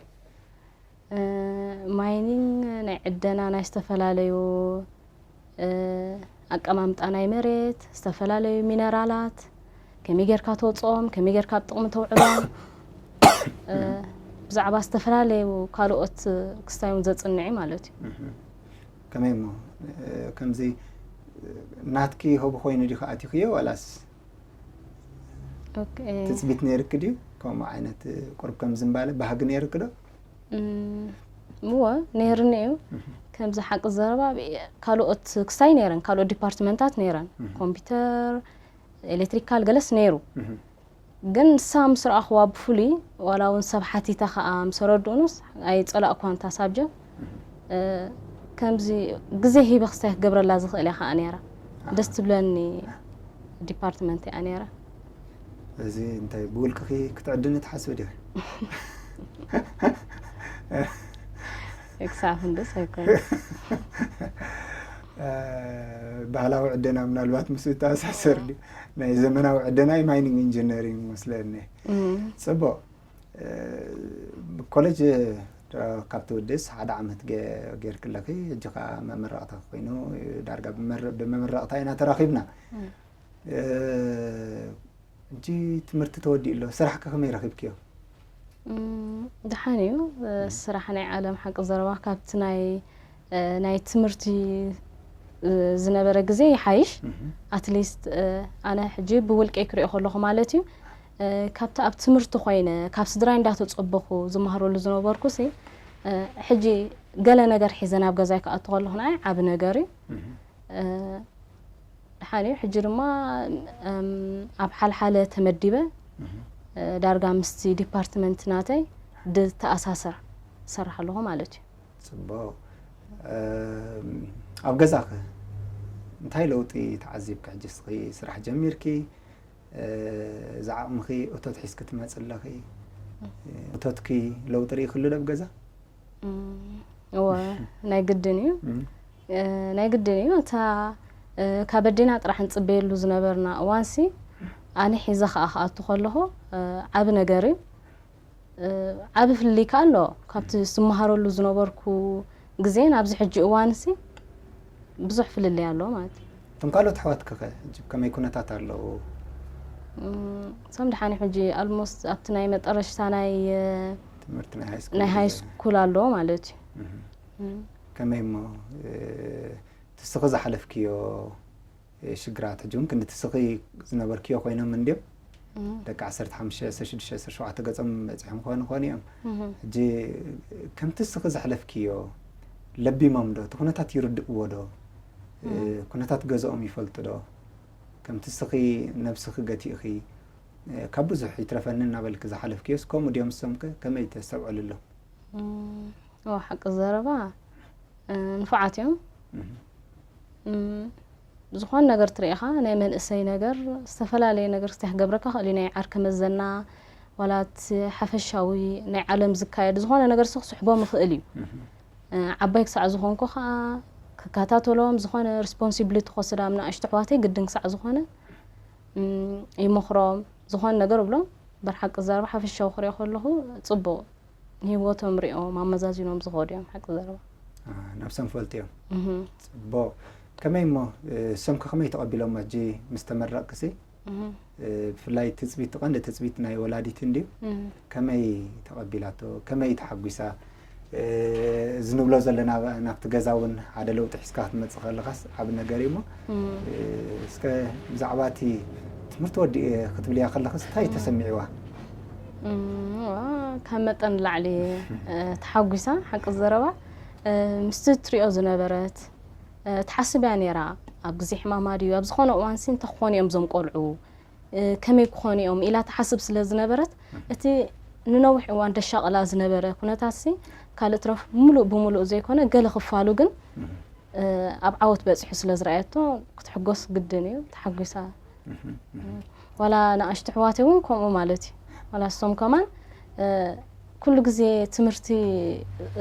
ማይኒንግ ናይ ዕደና ናይ ዝተፈላለዩ ኣቀማምጣ ናይ መሬት ዝተፈላለዩ ሚነራላት ከመይ ጌርካ ተውፅኦም ከመይ ጌርካ ኣብ ጥቕሚ ተውዕሎም ብዛዕባ ዝተፈላለዩ ካልኦት ክስታይ እውን ዘፅንዕ ማለት እዩ ከመይ እሞ ከምዚ ናትኪ ይህቡ ኮይኑ ዲኹ ኣቲኽዮ ዋላስ ትፅቢት ነይርክ ድዩ ከምኡ ዓይነት ቁርብ ከም ዝምባለ ባህጊ ነይርክ ዶ እወ ነይርኒ እዩ ከምዚ ሓቂ ዘረባ ካልኦት ክስታይ ነይረን ካልኦት ዲፓርትመንታት ነይረን ኮምፒውተር ኤሌክትሪካል ገለስ ነይሩ ግን ንሳ ምስ ረኣኽዋ ብፍሉይ ዋላ እውን ሰብ ሓቲተ ከዓ ምስ ረድኡንስ ኣይፀላእኳን እታ ሳብጀክት ከምዚ ግዜ ሂበ ክስታይ ክገብረላ ዝኽእል እያ ከዓ ነይራ ደስ ትብለኒ ዲፓርትመንት እያ ነይራ እዚ እንታይ ብውልቅኺ ክትዕድኒ ትሓስቢ ዲኺ ክሳብ ክንድስ ኣይኮነ ባህላዊ ዕደና ምናልባት ምስ ተኣሳሰር ድዩ ናይ ዘመናዊ ዕደና ማይኒንግ ኢንጂነሪንግ መስለኒ ፅቡቅ ኮሌጅ ካብ ትውድስ ሓደ ዓመት ጌርክለኺ ሕጂ ከዓ መመረቕታ ኮይኑ ዳርጋ ብመመረቕታ ኢና ተራኺብና ሕጂ ትምህርቲ ተወዲኡ ኣሎ ስራሕ ከ ከመይ ረኺብክዮ ደሓን እዩ ስራሕ ናይ ዓለም ሓቂ ዘረባ ካብቲ ናይ ናይ ትምህርቲ ዝነበረ ግዜ ይሓይሽ ኣትሊስት ኣነ ሕጂ ብውልቀይ ክሪኦ ከለኹ ማለት እዩ ካብቲ ኣብ ትምህርቲ ኮይነ ካብ ስድራይ እንዳተፀበኹ ዝመሃረሉ ዝነበርኩ ሲ ሕጂ ገለ ነገር ሒዘ ናብ ገዛይ ክኣቱ ከለኹ ንዓይ ዓቢ ነገር እዩ ደሓን እዩ ሕጂ ድማ ኣብ ሓልሓለ ተመዲበ ዳርጋ ምስቲ ዲፓርትመንት ናተይ ዝተኣሳሰር ዝሰርሕ ኣለኹ ማለት እዩ ፅቡቅ ኣብ ገዛኸ እንታይ ለውጢ ተዓዚብኪ? ሕጂ እስኺ ስራሕ ጀሚርኪ፣ እ፣ ዝዓቕምኺ እቶት ሒዝኪ ትመጺ ኣለኺ። እ፣ እቶትኪ ለውጢ ርኢኽሉ ዶ ኣብ ገዛ? እም፣ እወ፣ ናይ ግድን እዩ። እም። እ፣ ናይ ግድን እዩ። እታ፣ እ፣ ካብ ኣዴና ጥራሕ ንጽበየሉ ዝነበርና እዋንሲ፣ ኣነ ሒዘ ከኣ ክኣቱ ከለኹ፣ እ፣ ዓቢ ነገር እዩ። እ፣ ዓቢ ፍልልይ ከኣ ኣሎ። ካብቲ ዝመሃረሉ ዝነበርኩ ግዜን ኣብዚ ሕጂ እዋንሲ ብዙሕ ፍልልይ ኣሎ ማለት እዩ። እቶም ካልኦት ኣሕዋትኪ ከ ሕጂ ከመይ ኩነታት ኣለዉ? እም፣ እሶም ደሓን እዮም። ሕጂ ኣልሞስት ኣብቲ ናይ መጠረሽታ ናይ፣ እ፣ ትምህርቲ ናይ ሃይ ስኩል ናይ ሃይ ግዜ። ስኩል ኣለዎ ማለት እዩ። እህ። እም። ከመይ እሞ፣ እ፣ ትስኺ ዝሓለፍክዮ፣ እ፣ ሽግራት ሕጂ እውን ክንዲ ትስኺ ዝነበርክዮ ኮይኖም እንድዮም? እም። ደቂ ዓሰርተ ሓሙሽተ፣ ዓሰርተ ሽዱሽተ፣ ዓሰርተ ሸውዓተ ገጾም በጺሖም ክኾኑ ይኾኑ እዮም። እህ። ሕጂ ከምቲ እስኺ ዘሕለፍክዮ ለቢሞም ዶ? እቲ ኩነታት ይርድእዎ ዶ? እ፣ እም። ኩነታት ገዝኦም ይፈልጡ ዶ? ከምቲ እስኺ ነብስኺ ገቲእኺ፣ እ፣ ካብ ብዙሕ ይትረፈኒ እናበልኪ ዝሓለፍክዮስ ከምኡ ድዮም እሶም ከ ከመይ ተስተብዕሉ ኣሎ? እም፣ እወ፣ ሓቂ ዘረባ፣ እ፣ ንፉዓት እዮም። እህ። እም፣ ዝኾነ ነገር ትርኢ ኢኻ፣ ናይ መንእሰይ ነገር፣ ዝተፈላለየ ነገር እስቲ ክገብረካ ክእል እዩ፣ ናይ ዓርከ መዘና፣ ዋላ እቲ ሓፈሻዊ ናይ ዓለም ዝካየድ ዝኾነ ነገር እስቲ ክስሕቦም ይኽእል እዩ። እህ። እ፣ ዓባይ ክሳዕ ዝኾንኩ ኸኣ ክከታተሎም፣ ዝኾነ ሪስፖንሲቢሊቲ ክወስድ ኣብ ንኣሽቱ ኣሕዋተይ ግድን ክሳዕ ዝኾነ፣ እም፣ ይመኽሮም፣ ዝኾነ ነገር እብሎም። እምበር ሓቂ ዘረባ ሓፈሻዊ ክሪኦ ከለኹ ጽቡቕ፣ ንህይወቶም ሪኦም ኣመዛዚኖም ዝኸዱ እዮም ሓቂ ዘረባ። አ፣ ነብሶም ፈልጡ እዮም። እህ። ጽቡቕ። ከመይ እሞ፣ እ፣ እሶም ከ ከመይ ተቐቢሎሞ ሕጂ ምስ ተመረቕክሲ? እህ። እ፣ ብፍላይ ትጽቢት፣ ቀንዲ ትጽቢት ናይ ወላዲት እንድዩ። እህ። ከመይ ተቐቢላቶ? ከመይ ተሓጒሳ? እ፣ እዚ ንብሎ ዘለና ናብቲ ገዛ እውን ሓደ ለውጢ ሒዝካ ክትመጽእ ከለኻስ ዓቢ ነገር እዩ እሞ፣ እም። እ፣ እስከ ብዛዕባ እቲ ትምህርቲ ወዲኤ ክትብልያ ከለኽስ እንታይ እም። ተሰሚዕዋ? እም፣ ዋ፣ ካብ መጠን ንላዕሊ፣ እ፣ ተሓጒሳ፣ ሓቂ ዘረባ፣ እ፣ ምስቲ ትሪኦ ዝነበረት፣ እ፣ ትሓስብ እያ ነይራ። ኣብ ግዜ ሕማማ ድዩ፣ ኣብ ዝኾነ እዋንሲ እንታይ ክኾኑ እዮም እዞም ቆልዑ? እ፣ ከመይ ክኾኑ እዮም ኢላ ትሓስብ ስለ ዝነበረት፣ እህ። እቲ ንነዊሕ እዋን ደሻቕላ ዝነበረ ኩነታትሲ፣ ካልእ ትረፍ ምሉእ ብምሉእ ዘይኮነ፣ ገለ ክፋሉ ግን፣ እህ። እ፣ ኣብ ዓወት በጺሑ ስለ ዝረኣየቶ፣ ክትሕጎስ ግድን እዩ፣ ተሓጒሳ። እህ፣ እህ። ዋላ ንኣሽቱ ኣሕዋተይ እውን ከምኡ ማለት እዩ። ዋላ እሶም ከማን፣ እ፣ ኩሉ ግዜ ትምህርቲ፣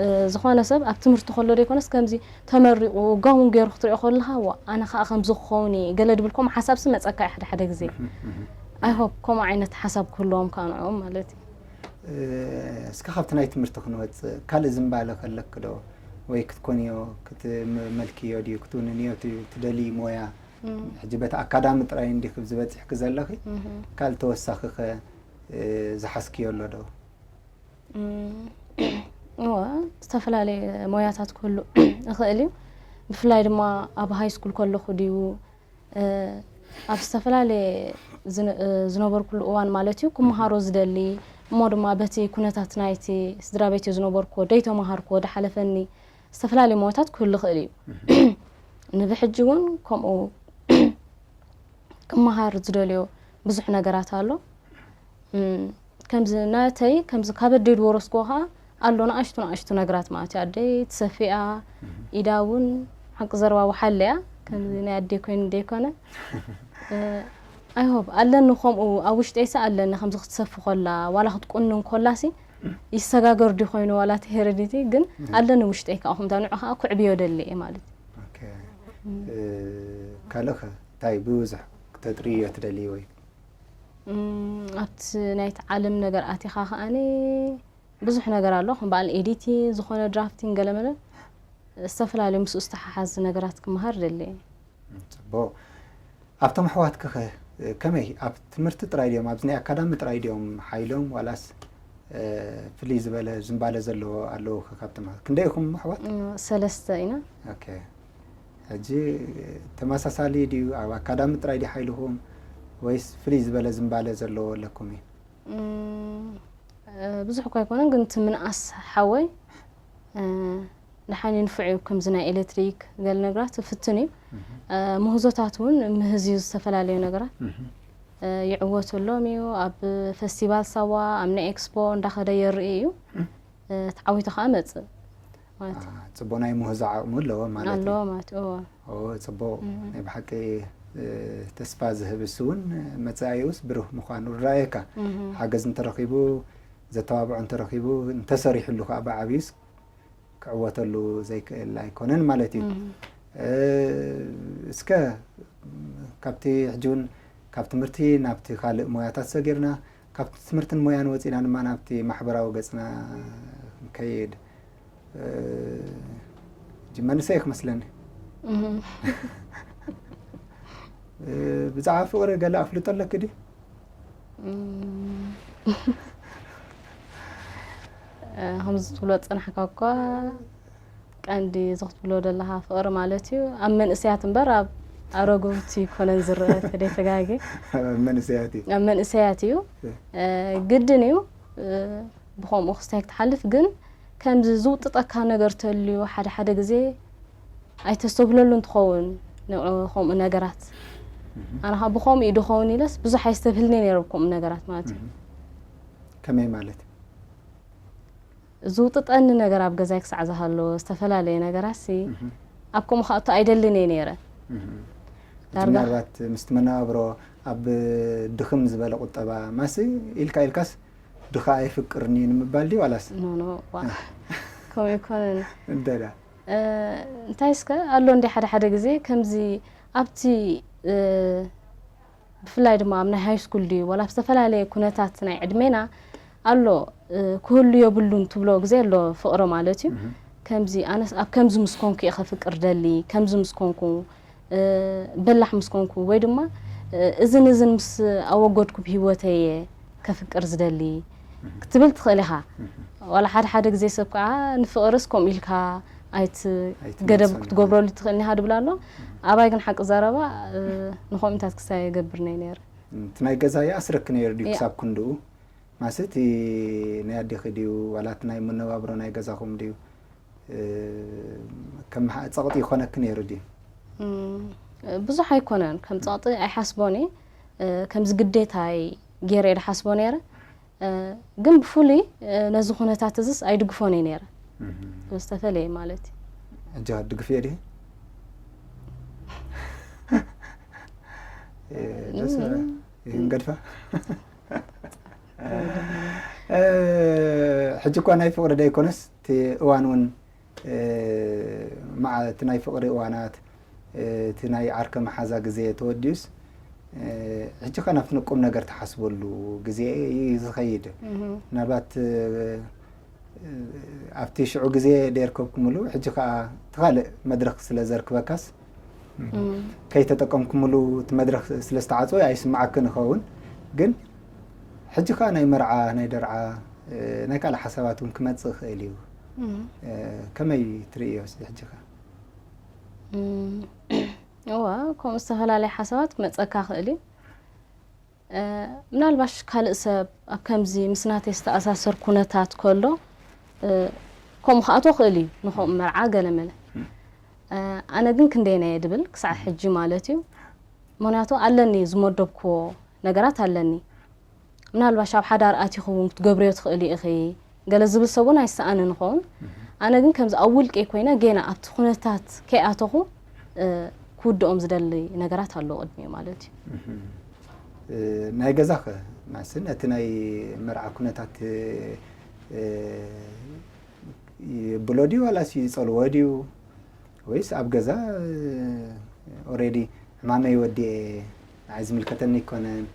እ፣ ዝኾነ ሰብ ኣብ ትምህርቲ ከሎ ዘይኮነስ ከምዚ ተመሪቑ ጋውን ገይሩ ክትሪኦ ከለኻ፣ "ዋ፣ ኣነ ኸኣ ከምዚ ክኸውን እየ" ገለ ድብል ከምኡ ሓሳብሲ መጸካ እዩ ሓደ ሓደ ግዜ። እህ፣ እህ። I hope ከምኡ ዓይነት ሓሳብ ክህልዎም ከኣ ንዕኦም ማለት እዩ። እ፣ እስከ ካብቲ ናይ ትምህርቲ ክንወጽእ፣ ካልእ ዝንባለ ከለኪ ዶ? ወይ ክትኮንዮ፣ ክትመልክዮ ድዩ፣ ክትውንንዮ ት-፣ ትደልዪ ሞያ? እም። ሕጂ በቲ ኣካዳሚ ጥራይ እንዲኺ ዝበጺሕኪ ዘለኺ፣ እህ። ካልእ ተወሳኺ ኸ፣ እ፣ ዝሓዝክዮ ኣሎ ዶ? እም፣ እወ፣ ዝተፈላለየ ሞያታት ክህሉ ይኽእል እዩ። ብፍላይ ድማ ኣብ ሃይ ስኩል ከለኹ ድዩ፣ እ፣ ኣብ ዝተፈላለየ ዝነ-፣ እ፣ ዝነበርኩሉ እዋን ማለት እዩ፣ ክመሃሮ ዝደሊ፣ እሞ ድማ በቲ ኩነታት ናይቲ ስድራ ቤት ዝነበርኩዎ፣ ደይተመሃርኩዎ፣ ደሓለፈኒ፣ ዝተፈላለየ ሞያታት ክህሉ ይኽእል እዩ። እህ። ንብሕጂ እውን ከምኡ ክመሃር ዝደልዮ ብዙሕ ነገራት ኣሎ። እም፣ ከምዚ ናተይ፣ ከምዚ ካብ ኣደይ ዝወረስኩዎ ኸኣ ኣሎ፣ ንኣሽቱ ንኣሽቱ ነገራት ማለት እዩ። ኣደይ ትሰፊ እያ፣ እህ። ኢዳ እውን ሓቂ ዘረባ ወሓለ እያ፣ ከምዚ ናይ ኣደይ ኮይኑ ዘይኮነ። እ፣ I hope ኣለኒ፣ ከምኡ ኣብ ውሽጠይሲ ኣለኒ፣ ከምዚ ክትሰፊ ከላ፣ ዋላ ክትቁንን ከላሲ፣ ይሰጋገር ድዩ ኮይኑ፣ ዋላ እቲ ሄረዲቲ፣ ግን እህ። ኣለኒ ውሽጠይ ከኣ፣ ከምታ ንዑ ከኣ ኩዕብዮ ደሊ እየ ማለት እዩ። ኦኬ። እም። እ፣ ካልእ ኸ እንታይ ብብዙሕ ክተጥርዮ ትደልዪ ወይ? እም፣ ኣብቲ ናይቲ ዓለም ነገር ኣቲኻ ከኣኒ ብዙሕ ነገር ኣሎ። ከም በዓል ኤዲቲንግ፣ ዝኾነ ድራፍቲንግ፣ ገለመለ ዝተፈላለዩ ምስኡ ዝተሓሓዝ ነገራት ክመሃር ደሊ እየ። እም፣ ጽቡቕ። ኣብቶም ኣሕዋትኪ ኸ ከመይ? ኣብ ትምህርቲ ጥራይ ድዮም? ኣብዚ ናይ ኣካዳሚ ጥራይ ድዮም ሓይሎም ዋላስ፣ እ፣ ፍልይ ዝበለ ዝንባለ ዘለዎ ኣለዉ ኸ ካብቶም ኣሕ-፣ ክንደይ ኢኹም ኣሕዋት? እም፣ ሰለስተ ኢና። ኦኬ። ሕጂ ተመሳሳሊ ድዩ? ኣብ ኣካዳሚ ጥራይ ድዩ ሓይልኹም ወይስ ፍልይ ዝበለ ዝንባለ ዘለዎ ኣለኩም እዩ? እም፣ እ፣ ብዙሕ እኳ ኣይኮነን፣ ግን እቲ ምንኣስ ሓወይ፣ እ፣ ደሓን እዩ፣ ንፉዕ እዩ። ከምዚ ናይ ኤሌክትሪክ ገለ ነገራት ፍትን እዩ። እህ። እ፣ ምህዞታት እውን ምህዝ እዩ ዝተፈላለዩ ነገራት። እህ። እ፣ ይዕወተሎም እዩ። ኣብ ፈስቲቫል ሳዋ፣ ኣብ ናይ ኤክስፖ እንዳኸደ የርኢ እዩ። እህ። እ፣ ተዓዊቱ ከኣ መጽእ። ማለት እዩ። አ፣ ጽቡቕ ናይ ምህዞ ዓቕሚ ኣለዎ ማለት እዩ። ኣለዎ ማለት እዩ። እዎ። ኦ፣ ጽቡቕ። እም። ናይ ብሓቂ፣ እ፣ ተስፋ ዝህብ፣ እሱ እውን መጻኢኡስ ብሩህ ምዃኑ ይረኣየካ። እም። ሓገዝ እንተረኺቡ፣ ዘተባብዖ እንተረኺቡ፣ እንተሰሪሕሉ ከኣ ብዓብዩስ ክዕወተሉ ዘይክእል ኣይኮነን ማለት እዩ። እም። እ፣ እስከ ካብቲ ሕጂ እውን ካብ ትምህርቲ ናብቲ ካልእ ሞያታት ሰጊርና፣ ካብ ትምህርትን ሞያን ወጺና ድማ ናብቲ ማሕበራዊ ገጽና ክንከይድ፣ እ፣ ሕጂ መንእሰይ ክመስለኒ። እም። እ፣ ብዛዕባ ፍቕሪ ገለ ኣፍልጦ ኣለኪ ድዩ? እም። እ፣ ከምዚ ትብሎ ዝጸናሕካ እኳ ቀንዲ እዚ ክትብሎ ዘለኻ ፍቕሪ ማለት እዩ። ኣብ መንእሰያት እምበር ኣብ ኣረገውቲ ይኮነን ዝረአ፣ ተደይተጋጊ። ኣብ መንእሰያት እዩ። ኣብ መንእሰያት እዩ። እ። እ፣ ግድን እዩ። እ፣ ብኸምኡ ክስታይ ክትሓልፍ ግን ከምዚ ዝውጥጠካ ነገር ተልዩ ሓደ ሓደ ግዜ ኣይተስተብህለሉን ትኸውን ንዑ ከምኡ ነገራት። እም። ኣነ ኸዓ ብኸምኡ እዩ ድኸውን ኢለስ ብዙሕ ኣይስተብህልኒ ነይረ ብከምኡ ነገራት ማለት እዩ። እም። ከመይ ማለት? ዝውጥጠኒ ነገር ኣብ ገዛይ ክሳዕ ዝሃሎ ዝተፈላለየ ነገራት ሲ እም። ኣብ ከምኡ ክኣቱ ኣይደልን እየ ነይረ። እም። ዳርጋ ምናልባት ምስቲ መነባብሮ ኣብ ድኽም ዝበለ ቁጠባ ማሲ ኢልካ ኢልካስ ድኻ ኣይፍቅርኒ ንምባል ድዩ ዋላስ? ኖ፣ ኖ፣ ዋ። ከምኡ ይኮነን። እንተ ደኣ። እ፣ እንታይ እስከ ኣሎ እንዲ ሓደ ሓደ ግዜ ከምዚ ኣብቲ፣ እ፣ ብፍላይ ድማ ኣብ ናይ ሃይ ስኩል ድዩ ዋላ ኣብ ዝተፈላለየ ኩነታት ናይ ዕድሜና ኣሎ፣ እ፣ ክህሉ የብሉን ትብሎ ግዜ ኣሎ ፍቕሪ ማለት እዩ። እም። ከምዚ ኣነስ ኣብ ከምዚ ምስ ኮንኩ እየ ከፍቅር ደሊ፣ ከምዚ ምስ ኮንኩ፣ እ፣ በላሕ ምስ ኮንኩ ወይ ድማ፣ እ፣ እዝን እዝን ምስ ኣወገድኩ ብህይወተይ እየ ከፍቅር ዝደሊ ክትብል ትኽእል ኢኻ። ዋላ ሓደ ሓደ ግዜ ሰብ ከዓ ንፍቕርስ ከምኡ ኢልካ ኣይት-፣ ኣይትመልሶን ገደብ ኢኻ። ክትገብረሉ ትኽእል ኢኻ ድብላ ኣሎ። ኣባይ ግን ሓቂ ዘረባ፣ እ፣ ንኸምኡታት ክሳይ የገብር ነይ ነይረ። እቲ ናይ ገዛ ይኣስረኪ ነይሩ ድዩ ያ። ክሳብ ክንድኡ? ማሲ እቲ ናይ ኣዴኺ ድዩ ዋላ እቲ ናይ መነባብሮ ናይ ገዛኹም ድዩ? እ፣ ከም ሓ-፣ ጸቕጢ ይኾነኪ ነይሩ ድዩ? እም፣ ብዙሕ ኣይኮነን፣ ከም ጸቕጢ ኣይሓስቦን እየ። እ፣ ከምዚ ግዴታይ ገይረ እየ ዝሓስቦ ነይረ። እ፣ ግን ብፍሉይ፣ እ፣ ነዚ ኩነታት እዝስ ኣይድግፎን እየ ነይረ። እም። ዝተፈለየ ማለት እዩ። ሕጂ ከ ትድግፍዮ ድዩ? እ፣ ደስ እም። ይህን ገድፋ? እ፣ ሕጂ እኳ ናይ ፍቕሪ ደይኮነስ፣ እቲ እዋን እውን፣ እ፣ መዓ-፣ እቲ ናይ ፍቕሪ እዋናት፣ እ፣ እቲ ናይ ዓርከ መሓዛ ግዜ ተወዲኡስ፣ እ፣ ሕጂ ከ ናብቲ ንቁም ነገር ትሓስበሉ ግዜ እዩ ዝኸይድ። እም። ምናልባት፣ እ፣ ኣብቲ ሽዑ ግዜ ደይርከብኩምሉ፣ ሕጂ ከኣ እቲ ካልእ መድረኽ ስለ ዘርክበካስ፣ እም። ከይተጠቀምኩምሉ እቲ መድረኽ ስለ ዝተዓጽወ ኣይስምዓክን ይኸውን። ግን ሕጂ ከኣ ናይ መርዓ፣ ናይ ደርዓ፣ እ፣ ናይ ካልእ ሓሳባት እውን ክመጽእ ይኽእል እዩ። እም። እ፣ ከመይ ትርእዮ እስቲ ሕጂ ከ? እም፣ እዋ፣ ከምኡ ዝተፈላለየ ሓሳባት ክመጸካ ይኽእል እዩ። እ፣ ምናልባሽ ካልእ ሰብ ኣብ ከምዚ ምስ ናተይ ዝተኣሳሰር ኩነታት ከሎ፣ እ፣ ከምኡ ክኣቶ ክእል እዩ፣ ንኸምኡ መርዓ ገለመለ። እ፣ ኣነ ግን ክንደየናይ እየ ድብል ክሳዕ ሕጂ ማለት እዩ። ምኽንያቱ ኣለኒ ዝመደብክዎ ነገራት ኣለኒ። ምናልባሽ ኣብ ሓዳር ኣቲኹ እውን ክትገብርዮ ትኽእሊ ኢኺ፣ ገለ ዝብል ሰብ እውን ኣይሰኣንን ይኸውን። ኣነ ግን ከምዚ ኣብ ውልቀይ ኮይነ ጌና ኣብቲ ኩነታት ከይኣተኹ፣ እ፣ ክውድኦም ዝደሊ ነገራት ኣሎ ቅድሚኡ ማለት እዩ። እም። እ፣ ናይ ገዛኸ? ማሲ ነቲ ናይ መርዓ ኩነታት፣ እ፣ የብሎ ድዩ ዋላስ ይጸልዎ ድዩ? ወይስ ኣብ ገዛ፣ እ፣ ኦሬዲ ዕማመይ ወዲኤ፣ ንዓይ ዝምልከተኒ ኣይኮነን፣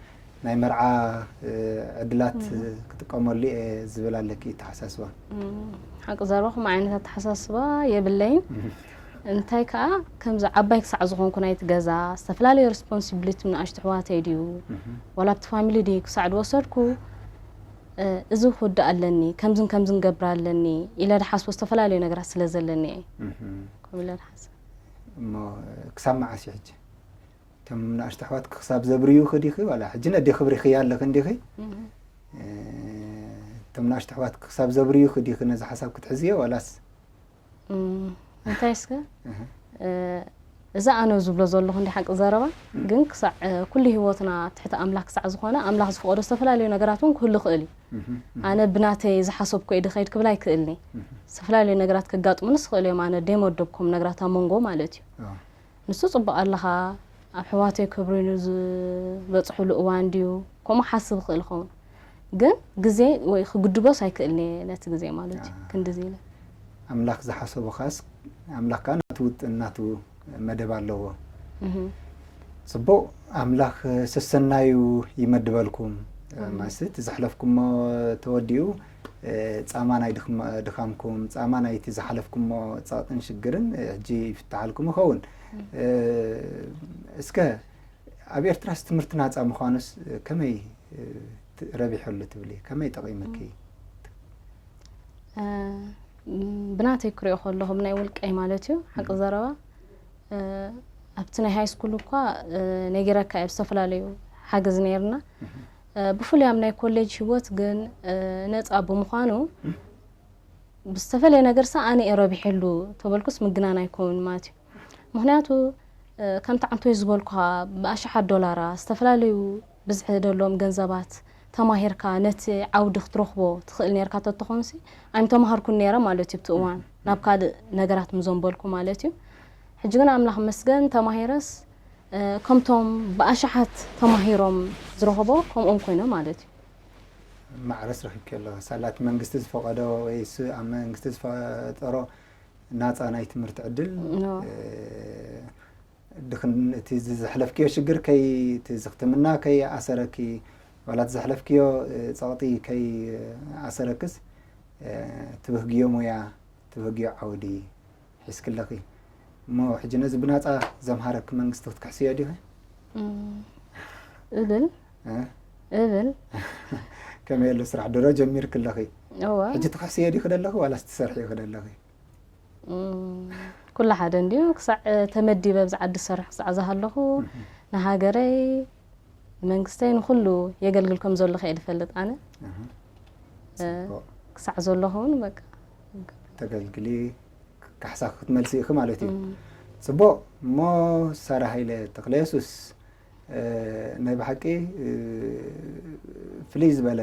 ናይ መርዓ፣ እ፣ ዕድላት፣ እም። እ፣ ክጥቀመሉ እየ ዝብል ኣለኪ ኣተሓሳስባ? እም፣ ሓቂ ዘረባ ከምኡ ዓይነት ኣተሓሳስባ የብለይን። እም። እንታይ ከኣ ከምዚ ዓባይ ክሳዕ ዝኾንኩ ናይቲ ገዛ ዝተፈላለዩ ሪስፖንሲቢሊቲ ንኣሽቱ ኣሕዋተይ ድዩ? እም። ዋላ ኣብቲ ፋሚሊ ድዩ ክሳዕ ዝወሰድኩ፣ እ፣ እዚ ክውዳእ ኣለኒ፣ ከምዝን ከምዝን ገብር ኣለኒ ኢለ ዝሓስቦ ዝተፈላለዩ ነገራት ስለ ዘለኒ እየ። እም። ከምኡ ኢለ ዝሓስብ። እሞ ክሳብ መዓስ እዩ ሕጂ? እቶም ንኣሽቱ ኣሕዋትኪ ክሳብ ዘብርዩኺ ዲኺ? ዋላ ሕጂ ነዴ ክብሪኽያ ኣለኺ እንዲኺ? እም። እ፣ እቶም ንኣሽቱ ኣሕዋትኪ ክሳብ ዘብርዩኺ ዲኺ ነዚ ሓሳብ ክትሕዝዮ ዋላስ? እም፣ እንታይ እስከ? እህ። እ፣ እዚ ኣነ ዝብሎ ዘለኹ እንዲ ሓቂ ዘረባ፣ እም። ግን ክሳዕ፣ እ፣ ኩሉ ህይወትና ትሕቲ ኣምላኽ ክሳዕ ዝኾነ፣ ኣምላኽ ዝፈቐዶ ዝተፈላለዩ ነገራት እውን ክህሉ ይኽእል እዩ። እህ፣ እህ። ኣነ ብናተይ ዝሓሰብኩ እየ ድኸይድ ክብል ኣይክእልኒ። እህ። ዝተፈላለዩ ነገራት ከጋጥሙንስ ይኽእሉ እዮም። ኣነ ደይመደብኩም ነገራት ኣብ መንጎ ማለት እዩ። ንሱ ጽቡቕ ኣለኻ፣ ኣብ ኣሕዋተይ ክብርኑ ዝበጽሕሉ እዋን ድዩ? ከምኡ ሓስብ ይኽእል ይኸውን። ግን ግዜ ወይ ክግድቦስ ኣይክእልን እየ ነቲ ግዜ ማለት እዩ። ክንድዚ ኢለ። ኣምላኽ ዝሓሰቦ ኸኣስ ኣምላኽ ከኣ ናቱ ውጥን ናቱ መደብ ኣለዎ። ጽቡቕ ኣምላኽ ሰሰናዩ ይመድበልኩም። ማለት እቲ ዘሕለፍኩሞ ተወዲኡ ጻማ ናይ ድኻምኩም ጻማ ናይቲ ዝሓለፍኩሞ ጸቕጥን ሽግርን ሕጂ ይፍትሓልኩም ይኸውን። እስከ ኣብ ኤርትራስ ትምህርቲ ናጻ ምዃኑስ ከመይ ረቢሐሉ ትብሊ? ከመይ ጠቒምኪ? ብናተይ ክሪኦ ከለኹ ብናይ ውልቀይ ማለት እዩ ሓቂ ዘረባ ኣብቲ ናይ ሃይ ስኩል እኳ ነጊረካ እየ ብዝተፈላለዩ ሓገዝ ነይርና። ብፍሉይ ኣብ ናይ ኮሌጅ ህይወት ግን ነፃ ብምዃኑ ብዝተፈለየ ነገር ሰ ኣነ እየ ረቢሐሉ ተበልኩስ ምግናን ኣይኮውን ማለት እዩ። ምክንያቱ ከምቲ ዓንቶይ ዝበልኩኻ ብኣሽሓት ዶላራ ዝተፈላለዩ ብዝሒ ዘለዎም ገንዘባት ተማሂርካ ነቲ ዓውዲ ክትረኽቦ ትኽእል ነርካ ተተኾንሲ ኣይምተማሃርኩን ነረ ማለት እዩ። ብቲ እዋን ናብ ካልእ ነገራት ምዘንበልኩ ማለት እዩ። ሕጂ ግን ኣምላኽ መስገን ተማሂረስ ከምቶም ብኣሽሓት ተማሂሮም ዝረኽቦ ከምኦም ኮይነ ማለት እዩ። ማዕረስ ረኺብኪ ኣለኻ ሳላቲ መንግስቲ ዝፈቐዶ ወይ ስ ኣብ መንግስቲ ዝፈጠሮ ናፃ ናይ ትምህርቲ ዕድል ድኽን እቲ ዘሕለፍክዮ ሽግር ከይ እቲ ዝክትምና ከይ ኣሰረኪ ዋላ እቲ ዘሕለፍክዮ ፀቕጢ ከይ ኣሰረክስ ትብህግዮ ሞያ ትብህግዮ ዓውዲ ሒዝክለኺ እሞ ሕጂ ነዚ ብናፃ ዘምሃረኪ መንግስቲ ክትክሕስዮ ዲኺ? እብል እብል ከመይ ኣሎ ስራሕ ድሮ ጀሚርክለኺ? ሕጂ ትክሕስዮ ዲኺ ደለኺ ዋላስ ትሰርሕዮ ኺ ደለኺ? ኩሉ ሓደ እንድዩ ክሳዕ ተመዲበ ኣብዚ ዓዲ ዝሰርሕ ክሳዕ ዝሃለኹ ንሃገረይ ንመንግስተይ ንኩሉ የገልግል ከም ዘለኹ እየ ዝፈልጥ ኣነ። ክሳዕ ዘለኹ እውን በቃ ተገልግሊ ካሕሳ ክትመልሲ ኢኺ ማለት እዩ። ፅቡቕ እሞ ሳራ ሃይለ ተክለየሱስ ናይ ብሓቂ ፍልይ ዝበለ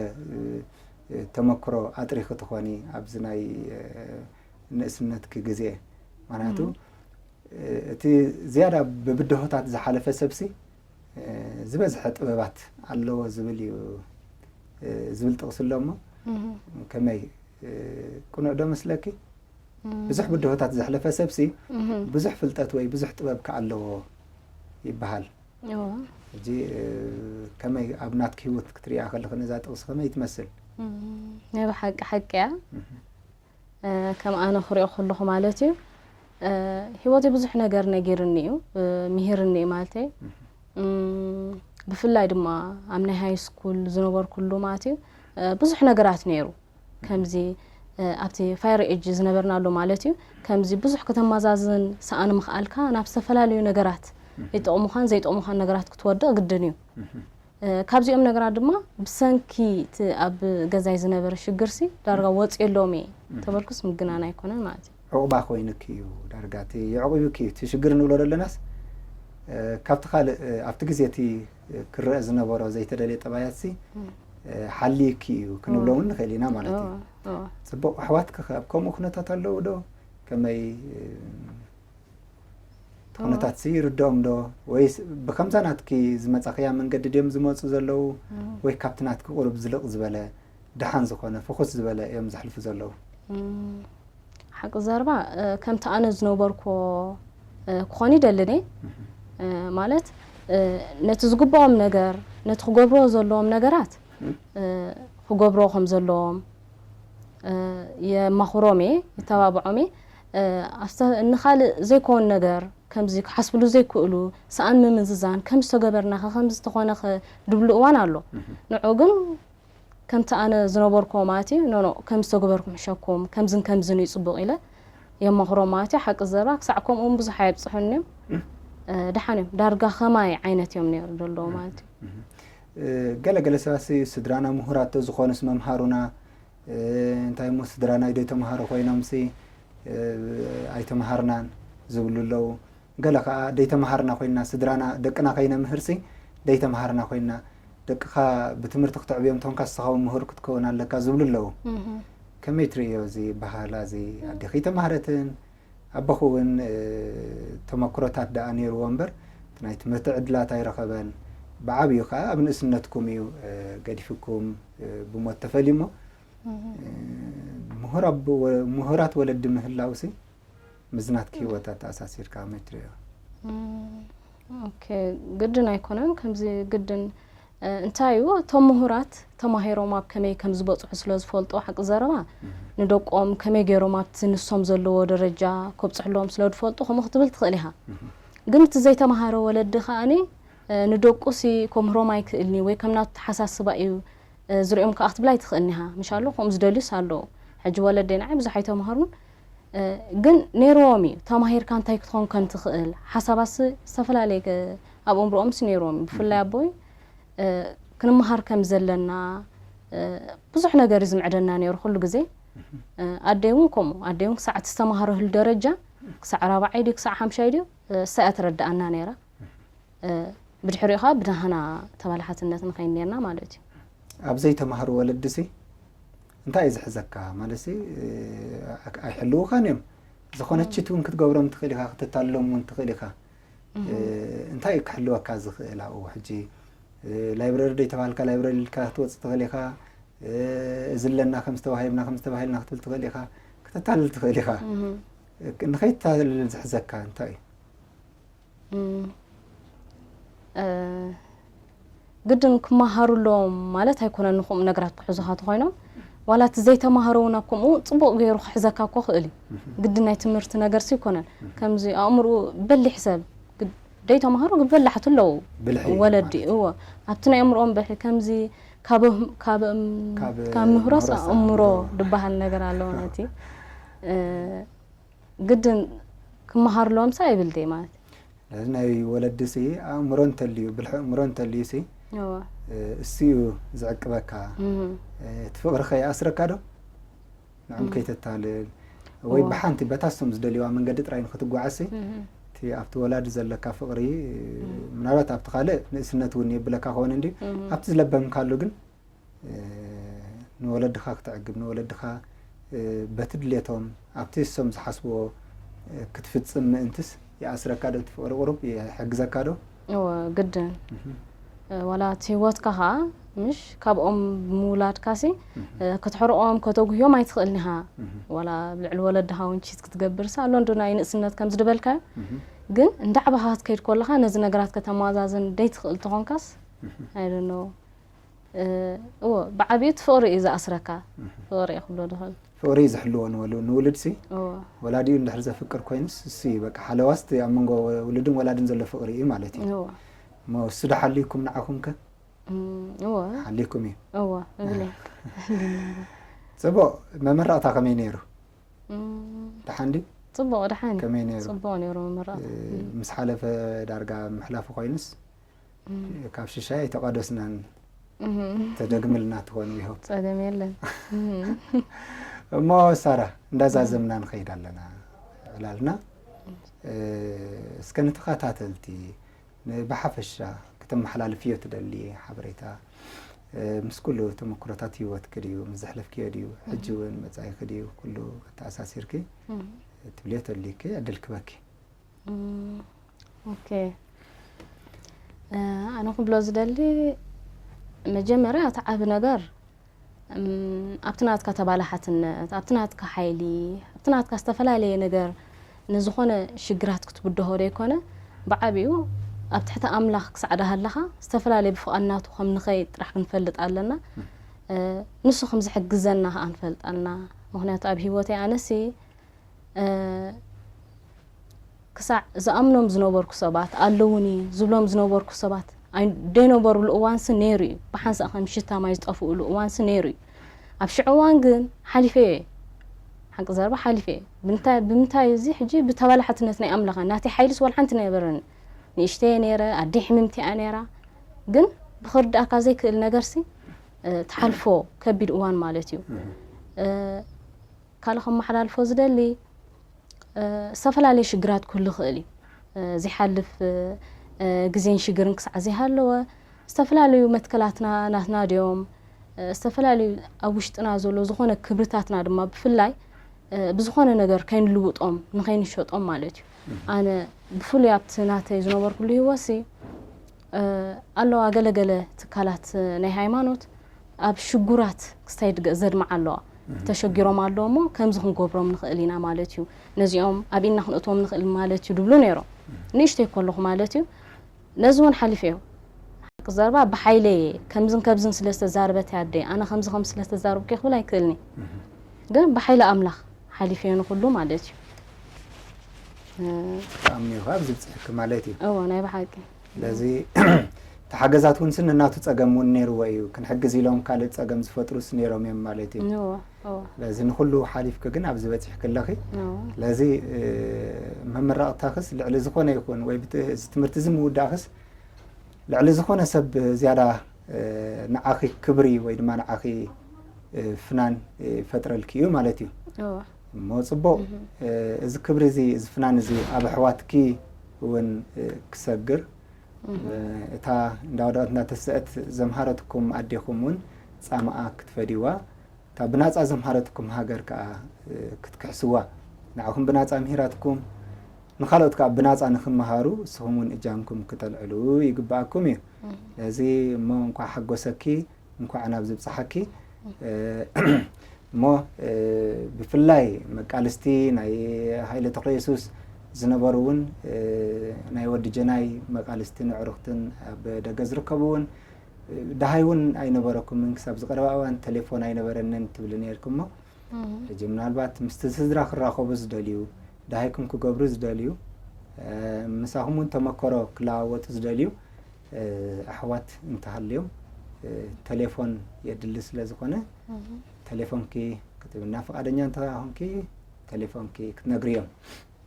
ተመክሮ ኣጥሪኺ ትኾኒ ኣብዚ ናይ ንእስነትኪ ግዜ ምክንያቱ እቲ ዝያዳ ብብድሆታት ዝሓለፈ ሰብሲ ዝበዝሐ ጥበባት ኣለዎ ዝብል እዩ ዝብል ጥቕሲ ኣሎ እሞ ከመይ ቅኑዕ ዶ መስለኪ? ብዙሕ ብድሆታት ዘሕለፈ ሰብሲ ብዙሕ ፍልጠት ወይ ብዙሕ ጥበብ ከኣ ኣለዎ ይበሃል። ሕጂ ከመይ ኣብ ናትኪ ህይወት ክትሪኣ ከለኺ ነዛ ጥቕሲ ከመይ ትመስል? ናይ ብሓቂ ሓቂ እያ። ከም ኣነ ክሪኦ ከለኹ ማለት እዩ ህይወተይ ብዙሕ ነገር ነጊርኒ እዩ ምሂርኒ እዩ ማለተይ። ብፍላይ ድማ ኣብ ናይ ሃይ ስኩል ዝነበርኩሉ ማለት እዩ ብዙሕ ነገራት ነይሩ። ከምዚ ኣብቲ ፋየር ኤጅ ዝነበርናሉ ማለት እዩ ከምዚ ብዙሕ ከተማዛዝን ሰኣን ምኽኣልካ ናብ ዝተፈላለዩ ነገራት ይጠቕሙኻን ዘይጠቕሙኻን ነገራት ክትወድቕ ግድን እዩ። ካብዚኦም ነገራት ድማ ብሰንኪ እቲ ኣብ ገዛይ ዝነበረ ሽግርሲ ዳርጋ ወፅየሎም እየ ተበልኩስ ምግናን ኣይኮነን ማለት እዩ። ዕቑባ ኮይኑኪ እዩ ዳርጋ እቲ የዕቑብኪ እዩ እቲ ሽግር ንብሎ ዘለናስ ካብቲ ካልእ ኣብቲ ግዜ እቲ ክረአ ዝነበሮ ዘይተደልየ ጠባያትሲ ሓልዩኪ እዩ ክንብሎ እውን ንኽእል ኢና ማለት እዩ። ፅቡቕ ኣሕዋትኪ ኣብ ከምኡ ኩነታት ኣለዉ ዶ? ከመይ እቲ ኩነታትሲ ይርድኦም ዶ ወይስ ብከምዛ ናትኪ ዝመፃኽያ መንገዲ ድዮም ዝመፁ ዘለዉ ወይ ካብቲ ናትኪ ቁሩብ ዝልቕ ዝበለ ደሓን ዝኾነ ፍኹስ ዝበለ እዮም ዘሕልፉ ዘለዉ? ሓቂ ዘረባ ከምቲ ኣነ ዝነበርኩ ክኾን ይደልን እየ ማለት ነቲ ዝግብኦም ነገር ነቲ ክገብርዎ ዘለዎም ነገራት ክገብርዎ ከም ዘለዎም የማኽሮም እየ የተባብዖም እየ ንኻልእ ዘይኮን ነገር ከምዚ ክሓስብሉ ዘይክእሉ ሰኣን ምምዝዛን ከም ዝተገበርናኸ ከም ዝተኾነኸ ድብሉ እዋን ኣሎ ንዑ ግን ከምቲ ኣነ ዝነበርኩዎ ማለት እዩ ኖኖ ከም ዝተገበርኩም ሕሸኩም ከምዝን ከምዝን እዩ ፅቡቕ ኢለ የማኽሮም ማለት እዩ ሓቂ ዘረባ ክሳዕ ከምኡ እውን ብዙሕ ኣየብፅሑን እዮም ደሓን እዮም ዳርጋ ከማይ ዓይነት እዮም ነይሩ ዘለዉ ማለት እዩ ገለ ገለ ሰባት ስድራና ምሁራት ተዝኾኑስ መምሃሩና እንታይ እሞ ስድራና ኣይደይተምሃሩ ኮይኖምሲ ኣይተምሃርናን ዝብሉ ኣለዉ ገለ ከዓ ደይተምሃርና ኮይንና ስድራና ደቅና ከይነምህርሲ ደይተምሃርና ኮይንና ደቅኻ ብትምህርቲ ክተዕብዮም ተኾንካ ንስኻ እውን ምሁር ክትከውን ኣለካ ዝብሉ ኣለዉ ከመይ ትርእዮ እዚ ባህላ እዚ? ኣዴኺ ተማህረትን ኣቦኹ እውን ተመክሮታት ደኣ ነይርዎ እምበር እቲ ናይ ትምህርቲ ዕድላት ኣይረኸበን። ብዓብዩ ከዓ ኣብ ንእስነትኩም እዩ ገዲፍኩም ብሞት ተፈልዩ እሞ ምሁራት ወለዲ ምህላውሲ ምስናትኪ ህይወት ኣተኣሳሲርካ ከመይ ትርእዮ? ግድን ኣይኮነን ከምዚ ግድን እንታይ እዩ እቶም ምሁራት ተማሂሮም ኣብ ከመይ ከም ዝበፅሑ ስለ ዝፈልጡ ሓቂ ዘረባ ንደቆም ከመይ ገይሮም ኣብቲ ንሶም ዘለዎ ደረጃ ከብፅሕሎም ስለ ዝፈልጡ ከምኡ ክትብል ትኽእል ኢኻ። ግን እቲ ዘይተማሃረ ወለዲ ከዓኒ ንደቁ ሲ ከምህሮም ኣይክእልኒ ወይ ከም ናቱ ተሓሳስባ እዩ ዝሪኦም ከዓ ክትብል ኣይትኽእልኒ ኢኻ። ምሻሉ ከምኡ ዝደልዩስ ኣለዉ። ሕጂ ወለደይ ንዓይ ብዙሕ ኣይተማሃሩን ግን ነይርዎም እዩ ተማሂርካ እንታይ ክትኾን ከም ትኽእል ሓሳባሲ ዝተፈላለየ ኣብ ኣእምሮኦምሲ ነይርዎም እዩ። ብፍላይ ኣቦይ ክንመሃር ከም ዘለና ብዙሕ ነገር እዩ ዝምዕደና ነይሩ ኩሉ ግዜ። ኣደይ እውን ከምኡ ኣደይ እውን ክሳዕ እቲ ዝተማሃረህሉ ደረጃ ክሳዕ ራብዓይ ድዩ ክሳዕ ሓምሻይ ድዩ እሳ እያ ትረድኣና ነይራ። ብድሕሪኡ ከዓ ብናህና ተባላሓትነት ንኸይድ ነርና ማለት እዩ። ኣብ ዘይተማህሩ ወለድሲ እንታይ እዩ ዝሕዘካ? ማለት ኣይሕልውኻን እዮም። ዝኾነችት እውን ክትገብሮም ትኽእል ኢኻ፣ ክትታልሎም እውን ትኽእል ኢኻ። እንታይ እዩ ክሕልወካ ዝኽእል ኣብኡ? ሕጂ ላይብረሪ ዶ ተባሃልካ ላይብረሪ ኢልካ ክትወፅእ ትኽእል ኢኻ። እዚ ኣለና ከም ዝተዋሂብና ከም ዝተባሂልና ክትብል ትኽእል ኢኻ። ክትታልል ትኽእል ኢኻ። ንኸይትታልል ዝሕዘካ እንታይ እዩ? ግድን ክመሃሩ ኣለዎም ማለት ኣይኮነን። ንኹም ነገራት ክሕዙኻ ተኾይኖም ዋላ እቲ ዘይተማሃረ እውን ኣብ ከምኡ ፅቡቕ ገይሩ ክሕዘካ እኮ ክእል እዩ። ግድን ናይ ትምህርቲ ነገር ሲ ይኮነን። ከምዚ ኣእምርኡ በሊሕ ሰብ ዘይተማሃሩ ግን በላሕቲ ኣለዉ። ወለዲ እዎ ኣብቲ ናይ ኣእምርኦም በልሒ ከምዚ ካብ ምህሮስ ኣእምሮ ዝበሃል ነገር ኣለዎ ነቲ ግድን ክመሃሩ ኣለዎም ሳ ይብል ደይ ማለት እዩ። ነዚ ናይ ወለዲ ሲ ኣእምሮ እንተልዩ ብልሒ ኣእምሮ እንተልዩ ሲ እሱ እዩ ዝዕቅበካ። እቲ ፍቅሪ ከ ይኣስረካ ዶ? ንዕም ከይተታልል ወይ ብሓንቲ በታ እሶም ዝደልይዋ መንገዲ ጥራይ ንክትጓዓዝ ሲ እቲ ኣብቲ ወላዲ ዘለካ ፍቅሪ ምናልባት ኣብቲ ካልእ ንእስነት እውን የብለካ ከውን እንዲ ኣብቲ ዝለበምካሉ ግን ንወለድኻ ክትዕግብ ንወለድኻ በቲ ድሌቶም ኣብቲ እሶም ዝሓስብዎ ክትፍጽም ምእንትስ ይኣስረካ ዶ? እቲ ፍቕሪ ቁሩብ ይሕግዘካ ዶ? እወ ግድን። ዋላ እቲ ህይወትካ ኸዓ ምሽ ካብኦም ብምውላድካሲ ከተሕርቖም ከተጉህዮም ኣይትኽእልን ኢኻ። ዋላ ኣብ ልዕሊ ወለድኻ እውን ቺት ክትገብርሲ ኣሎ እንዶ ናይ ንእስነት ከም ዝድበልካዮ ግን እንዳዕባኻ ክትከይድ ከለኻ ነዚ ነገራት ከተመዛዝን ደይትኽእል ተኾንካስ I don't know እዎ ብዓብዩ እቲ ፍቕሪ እዩ ዝኣስረካ። ፍቕሪ እዩ ክብሎ ድኽእል። ፍቕሪ እዩ ዝሕልዎ ንወሉ ንውሉድ ሲ እዎ ወላዲኡ እንድሕር ዘፍቅር ኮይኑስ እሱ እዩ በቃ ሓለዋስ እቲ ኣብ መንጎ ውሉድን ወላድን ዘሎ ፍቕሪ እዩ ማለት እዩ። እዎ እሞ እሱ ዶ ሓልዩኩም ንዓኹም ከ እም፣ እዎ ሓልዩኩም እዩ። እዎ እብል እየ። ጽቡቕ መመረቕታ ከመይ ነይሩ? እም፣ ደሓን ድዩ? ጽቡቕ ደሓን እዩ። ከመይ ነይሩ? ጽቡቕ ነይሩ መመረቕታ። እ፣ ምስ ሓለፈ ዳርጋ ምሕላፉ ኮይኑስ ካብ ሽሻይ ኣይተቐደስናን ተደግምልና ትኾን ይሆ ጸገም የለን። እሞ ሳራ እንዳዛዘምና ንኸይድ ኣለና ዕላልና እስከ ንተኸታተልቲ ብሓፈሻ ከተመሓላልፍዮ ትደሊ ሓበሬታ ምስ ኩሉ ተመክሮታት ህይወትኪ ድዩ ምስ ዘሕለፍክዮ ድዩ ሕጂ እውን መጻኢኺ ድዩ ኩሉ ኣተኣሳሲርኪ ትብልዮ ተልዩኪ ዕድል ክበኪ ኦኬ ኣነ ክብሎ ዝደሊ መጀመርያ እቲ ዓቢ ነገር ኣብቲ ናትካ ተባላሓትነት ኣብቲ ናትካ ሓይሊ ኣብቲ ናትካ ዝተፈላለየ ነገር ንዝኾነ ሽግራት ክትብድሆ ዘይኮነ ብዓቢኡ ኣብ ትሕቲ ኣምላኽ ክሳዕ ዳሃለኻ ዝተፈላለየ ብፍቓድ ናቱ ከም ንኸይድ ጥራሕ ክንፈልጥ ኣለና ንሱ ከም ዝሕግዘና ከዓ ንፈልጥ ኣለና ምክንያቱ ኣብ ሂወተይ ኣነሲ ክሳዕ ዝኣምኖም ዝነበርኩ ሰባት ኣለውኒ ዝብሎም ዝነበርኩ ሰባት ደይነበሩሉ እዋንሲ ነይሩ እዩ። ብሓንሳእ ከም ሽታ ማይ ዝጠፍኡሉ እዋንሲ ነይሩ እዩ። ኣብ ሽዑ እዋን ግን ሓሊፈዮ እየ። ሓቂ ዘረባ ሓሊፈዮ እየ። ብምንታይ ብምንታይ እዚ ሕጂ ብተባላሓትነት ናይ ኣምላኸ ናተይ ሓይልስ ዋላ ሓንቲ ነበረኒ። ንእሽተየ ነይረ፣ ኣደይ ሕምምቲ እያ ነይራ። ግን ብኽርድኣካ ዘይክእል ነገርሲ ትሓልፎ ከቢድ እዋን ማለት እዩ። ካልእ ከመሓላልፎ ዝደሊ ዝተፈላለየ ሽግራት ክህሉ ይኽእል እዩ። ዘይሓልፍ ግዜን ሽግርን ክሳዕ ዘይሃለወ ዝተፈላለዩ መትከላትና ናትና ድዮም እ፣ ዝተፈላለዩ ኣብ ውሽጥና ዘሎ ዝኾነ ክብርታትና ድማ ብፍላይ፣ እ፣ ብዝኾነ ነገር ከይንልውጦም፣ ንኸይንሸጦም ማለት እዩ። ኣነ ብፍሉይ ኣብቲ ናተይ ዝነበርኩሉ ህይወትሲ፣ እ፣ ኣለዋ ገለገለ ትካላት፣ እ፣ ናይ ሃይማኖት ኣብ ሽጉራት ክሳይድ ገ-፣ ዘድምዓ ኣለዋ። ተሸጊሮም ኣለዉ እሞ ከምዚ ክንገብሮም ንኽእል ኢና ማለት እዩ። ነዚኦም ኣብ ኢድና ክንእትዎም ንኽእል ማለት እዩ ድብሉ ነይሮም። ንእሽተይ ከለኹ ማለት እዩ። ነዚ እውን ሓሊፈዮ። ሓቂ ዘረባ ብሓይለየ ከምዝን ከብዝን ስለ ዝተዛረበት እያ ኣደይ፣ ኣነ ከምዚ ከም ስለ ዝተዛረብኩ ክብል ኣይክእልኒ። ግን ብሓይሊ ኣምላኽ ሓሊፈዮ ንኹሉ ማለት እዩ። እ፣ ተኣምኒኻ ኣብዚ ብፅሕኪ ማለት እዩ። እዎ፣ ናይ ብሓቂ። ስለዚ ተሓገዛት እውን ስን እናቱ ፀገም እውን ነይርዎ እዩ። ክንሕግዝ ኢሎም ካልእ ፀገም ዝፈጥሩስ ነይሮም እዮም ማለት እዩ። እዎ፣ እዎ። ስለዚ ንኹሉ ሓሊፍኪ ግን ኣብዚ በፂሕኪ ኣለኺ። እዎ። ስለዚ፣ እ፣ መመረቕታኽስ ልዕሊ ዝኾነ ይኹን ወይ ብት-፣ እዚ ትምህርቲ እዚ ምውዳእኽስ ልዕሊ ዝኾነ ሰብ ዝያዳ፣ እ፣ ንዓኺ ክብሪ ወይ ድማ ንዓኺ፣ እ፣ ፍናን፣ እ፣ ይፈጥረልኪ እዩ ማለት እዩ። እዎ። እሞ ፅቡቕ፣ እ፣ እዚ ክብሪ እዚ፣ እዚ ፍናን እዚ ኣብ ኣሕዋትኪ እውን፣ እ፣ ክሰግር፣ እ፣ እታ እንዳወደቐት እንዳተሰአት ዘምሃረትኩም ኣዴኹም እውን ፃማኣ ክትፈድይዋ፣ እታ ብናፃ ዘምሃረትኩም ሃገር ከዓ፣ እ፣ ክትክሕስዋ፣ ንዓኹም ብናፃ ምሂራትኩም፣ ንኻልኦት ከዓ ብናፃ ንክመሃሩ እስኹም እውን እጃምኩም ክተልዕሉ ይግባኣኩም እዩ። ስለዚ እሞ እንኳዕ ሓጎሰኪ፣ እንኳዕ ናብ ዝብፅሓኪ። እ፣ እሞ፣ እ፣ ብፍላይ መቃልስቲ ናይ ሃይለ ተክለ የሱስ ዝነበሩ እውን፣ እ፣ ናይ ወዲ ጀናይ መቃልስትን ኣዕሩኽትን ኣብ ደገ ዝርከቡ እውን፣ እ፣ ደሃይ እውን ኣይነበረኩምን። ክሳብ ዝቐረባ እዋን ቴሌፎን ኣይነበረንን ትብሊ ነይርኪ እሞ፣ ሕጂ ምናልባት ምስቲ ስድራ ክራኸቡ ዝደልዩ፣ ደሃይኩም ክገብሩ ዝደልዩ፣ እ፣ ምሳኹም እውን ተመክሮ ክለዋወጡ ዝደልዩ፣ እ፣ ኣሕዋት እንተሃልዮም፣ እ፣ ቴሌፎን የድሊ ስለ ዝኾነ፣ ቴሌፎንኪ ክትብና ፍቓደኛ እንተ ኾንኪ፣ ቴሌፎንኪ ክትነግርዮም።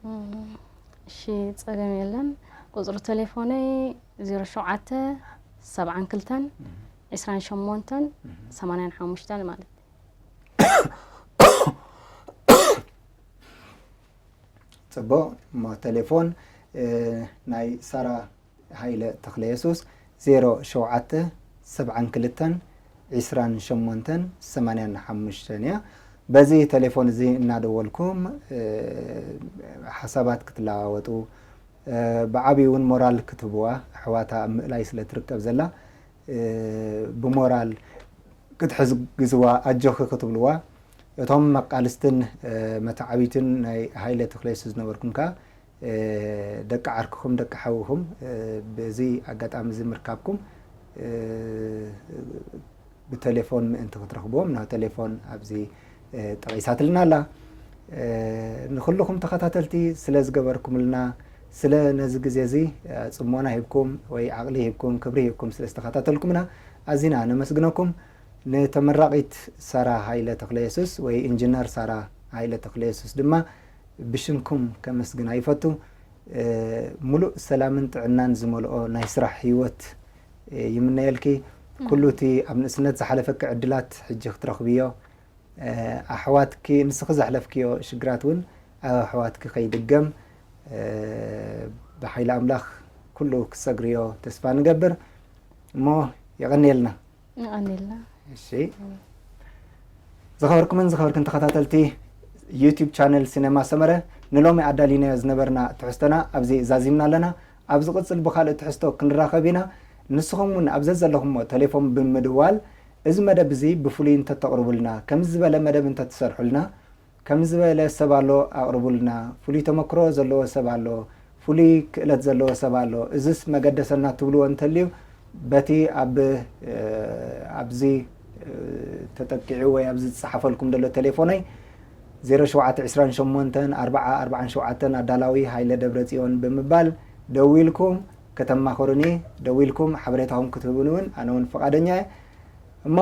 እም፣ እሺ፣ ጸገም የለን። ቁጽሪ ቴሌፎነይ ዜሮ ሸውዓተ ሰብዓን ክልተን ዒስራን ሸሞንተን ሰማንያን ሓሙሽተን ማለት እዩ። ጽቡቕ። እሞ ቴሌፎን፣ እ፣ ናይ ሳራ ሃይለ ተኽለየሱስ ዜሮ ሸውዓተ ሰብዓን ክልተን ዒስራን ሸሞንተን ሰማንያን ሓሙሽተን እያ። በዚ ቴሌፎን እዚ እናደወልኩም፣ እ፣ ሓሳባት ክትለዋወጡ፣ እ፣ ብዓብዩ እውን ሞራል ክትህብዋ፣ ኣሕዋታ ኣብ ምእላይ ስለ ትርከብ ዘላ፣ እ፣ ብሞራል ክትሕግዝዋ፣ ኣጆኺ ክትብልዋ፣ እቶም መቃልስትን፣ እ፣ መተዓቢትን ናይ ሃይለ ተኽለየሱስ ዝነበርኩም ከኣ፣ እ፣ ደቂ ዓርክኹም፣ ደቂ ሓውኹም፣ እ፣ በዚ ኣጋጣሚ እዚ ምርካብኩም፣ እ፣ ብቴሌፎን ምእንቲ ክትረኽብዎም፣ ንሆ ቴሌፎን ኣብዚ፣ እ፣ ጠቒሳትልና ኣላ። እ፣ ንኹልኹም ተኸታተልቲ ስለ ዝገበርኩምልና፣ ስለ ነዚ ግዜ እዚ፣ እ፣ ጽሞና ሂብኩም ወይ ዓቕሊ ሂብኩም፣ ክብሪ ሂብኩም ስለ ዝተኸታተልኩምና ኣዚና ነመስግነኩም። ንተመራቒት ሳራ ሃይለ ተኽለየሱስ ወይ ኢንጂነር ሳራ ሃይለ ተኽለየሱስ ድማ ብሽምኩም ከመስግና ይፈቱ። እ፣ ሙሉእ ሰላምን ጥዕናን ዝመልኦ ናይ ስራሕ ህይወት፣ እ፣ ይምነየልኪ። ኩሉ እቲ ኣብ ንእስነት ዝሓለፈኪ ዕድላት ሕጂ ክትረኽብዮ፣ እ፣ ኣሕዋትኪ፣ ንስኺ ዘሕለፍክዮ ሽግራት እውን ኣብ ኣሕዋትኪ ከይድገም፣ እ፣ ብሓይሊ ኣምላኽ ኩሉ ክትሰግርዮ ተስፋ ንገብር። እሞ የቐንየልና። የቐንየልና። እሺ። ዝኸበርኩምን ዝኸበርክን ተኸታተልቲ ዩቲዩብ ቻነል ሲነማ ሰመረ፣ ንሎሚ ኣዳሊናዮ ዝነበርና ትሕዝቶና ኣብዚ ዛዚምና ኣለና። ኣብ ዝቕጽል ብኻልእ ትሕዝቶ ክንራኸብ ኢና። ንስኹም እውን ኣብ ዘዘለኹሞ ቴሌፎን ብምድዋል እዚ መደብ እዚ ብፍሉይ እንተተቕርቡልና፣ ከምዚ ዝበለ መደብ እንተትሰርሑልና፣ ከምዚ ዝበለ ሰብ ኣሎ ኣቕርቡልና፣ ፍሉይ ተመክሮ ዘለዎ ሰብ ኣሎ፣ ፍሉይ ክእለት ዘለዎ ሰብ ኣሎ፣ እዝስ መገደሰና ትብልዎ እንተልዩ፣ በቲ ኣብ፣ እ፣ ኣብዚ፣ እ፣ ተጠቂዑ ወይ ኣብዚ ዝጸሓፈልኩም ዘሎ ቴሌፎነይ ዜሮ ሸውዓተ ዒስራን ሸሞንተን ኣርብዓ ኣርብዓን ሸውዓተን ኣዳላዊ ሃይለ ደብረጽዮን ብምባል ደዊልኩም ከተማኽሩኒ፣ ደዊልኩም ሓበሬታኹም ክትህቡኒ እውን ኣነ እውን ፍቓደኛ እየ። እሞ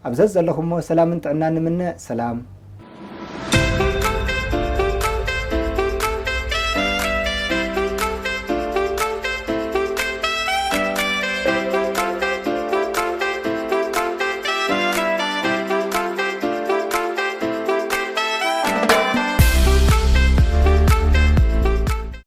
ኣብ ዘዘለኹሞ ሰላምን ጥዕናን ንምነ። ሰላም።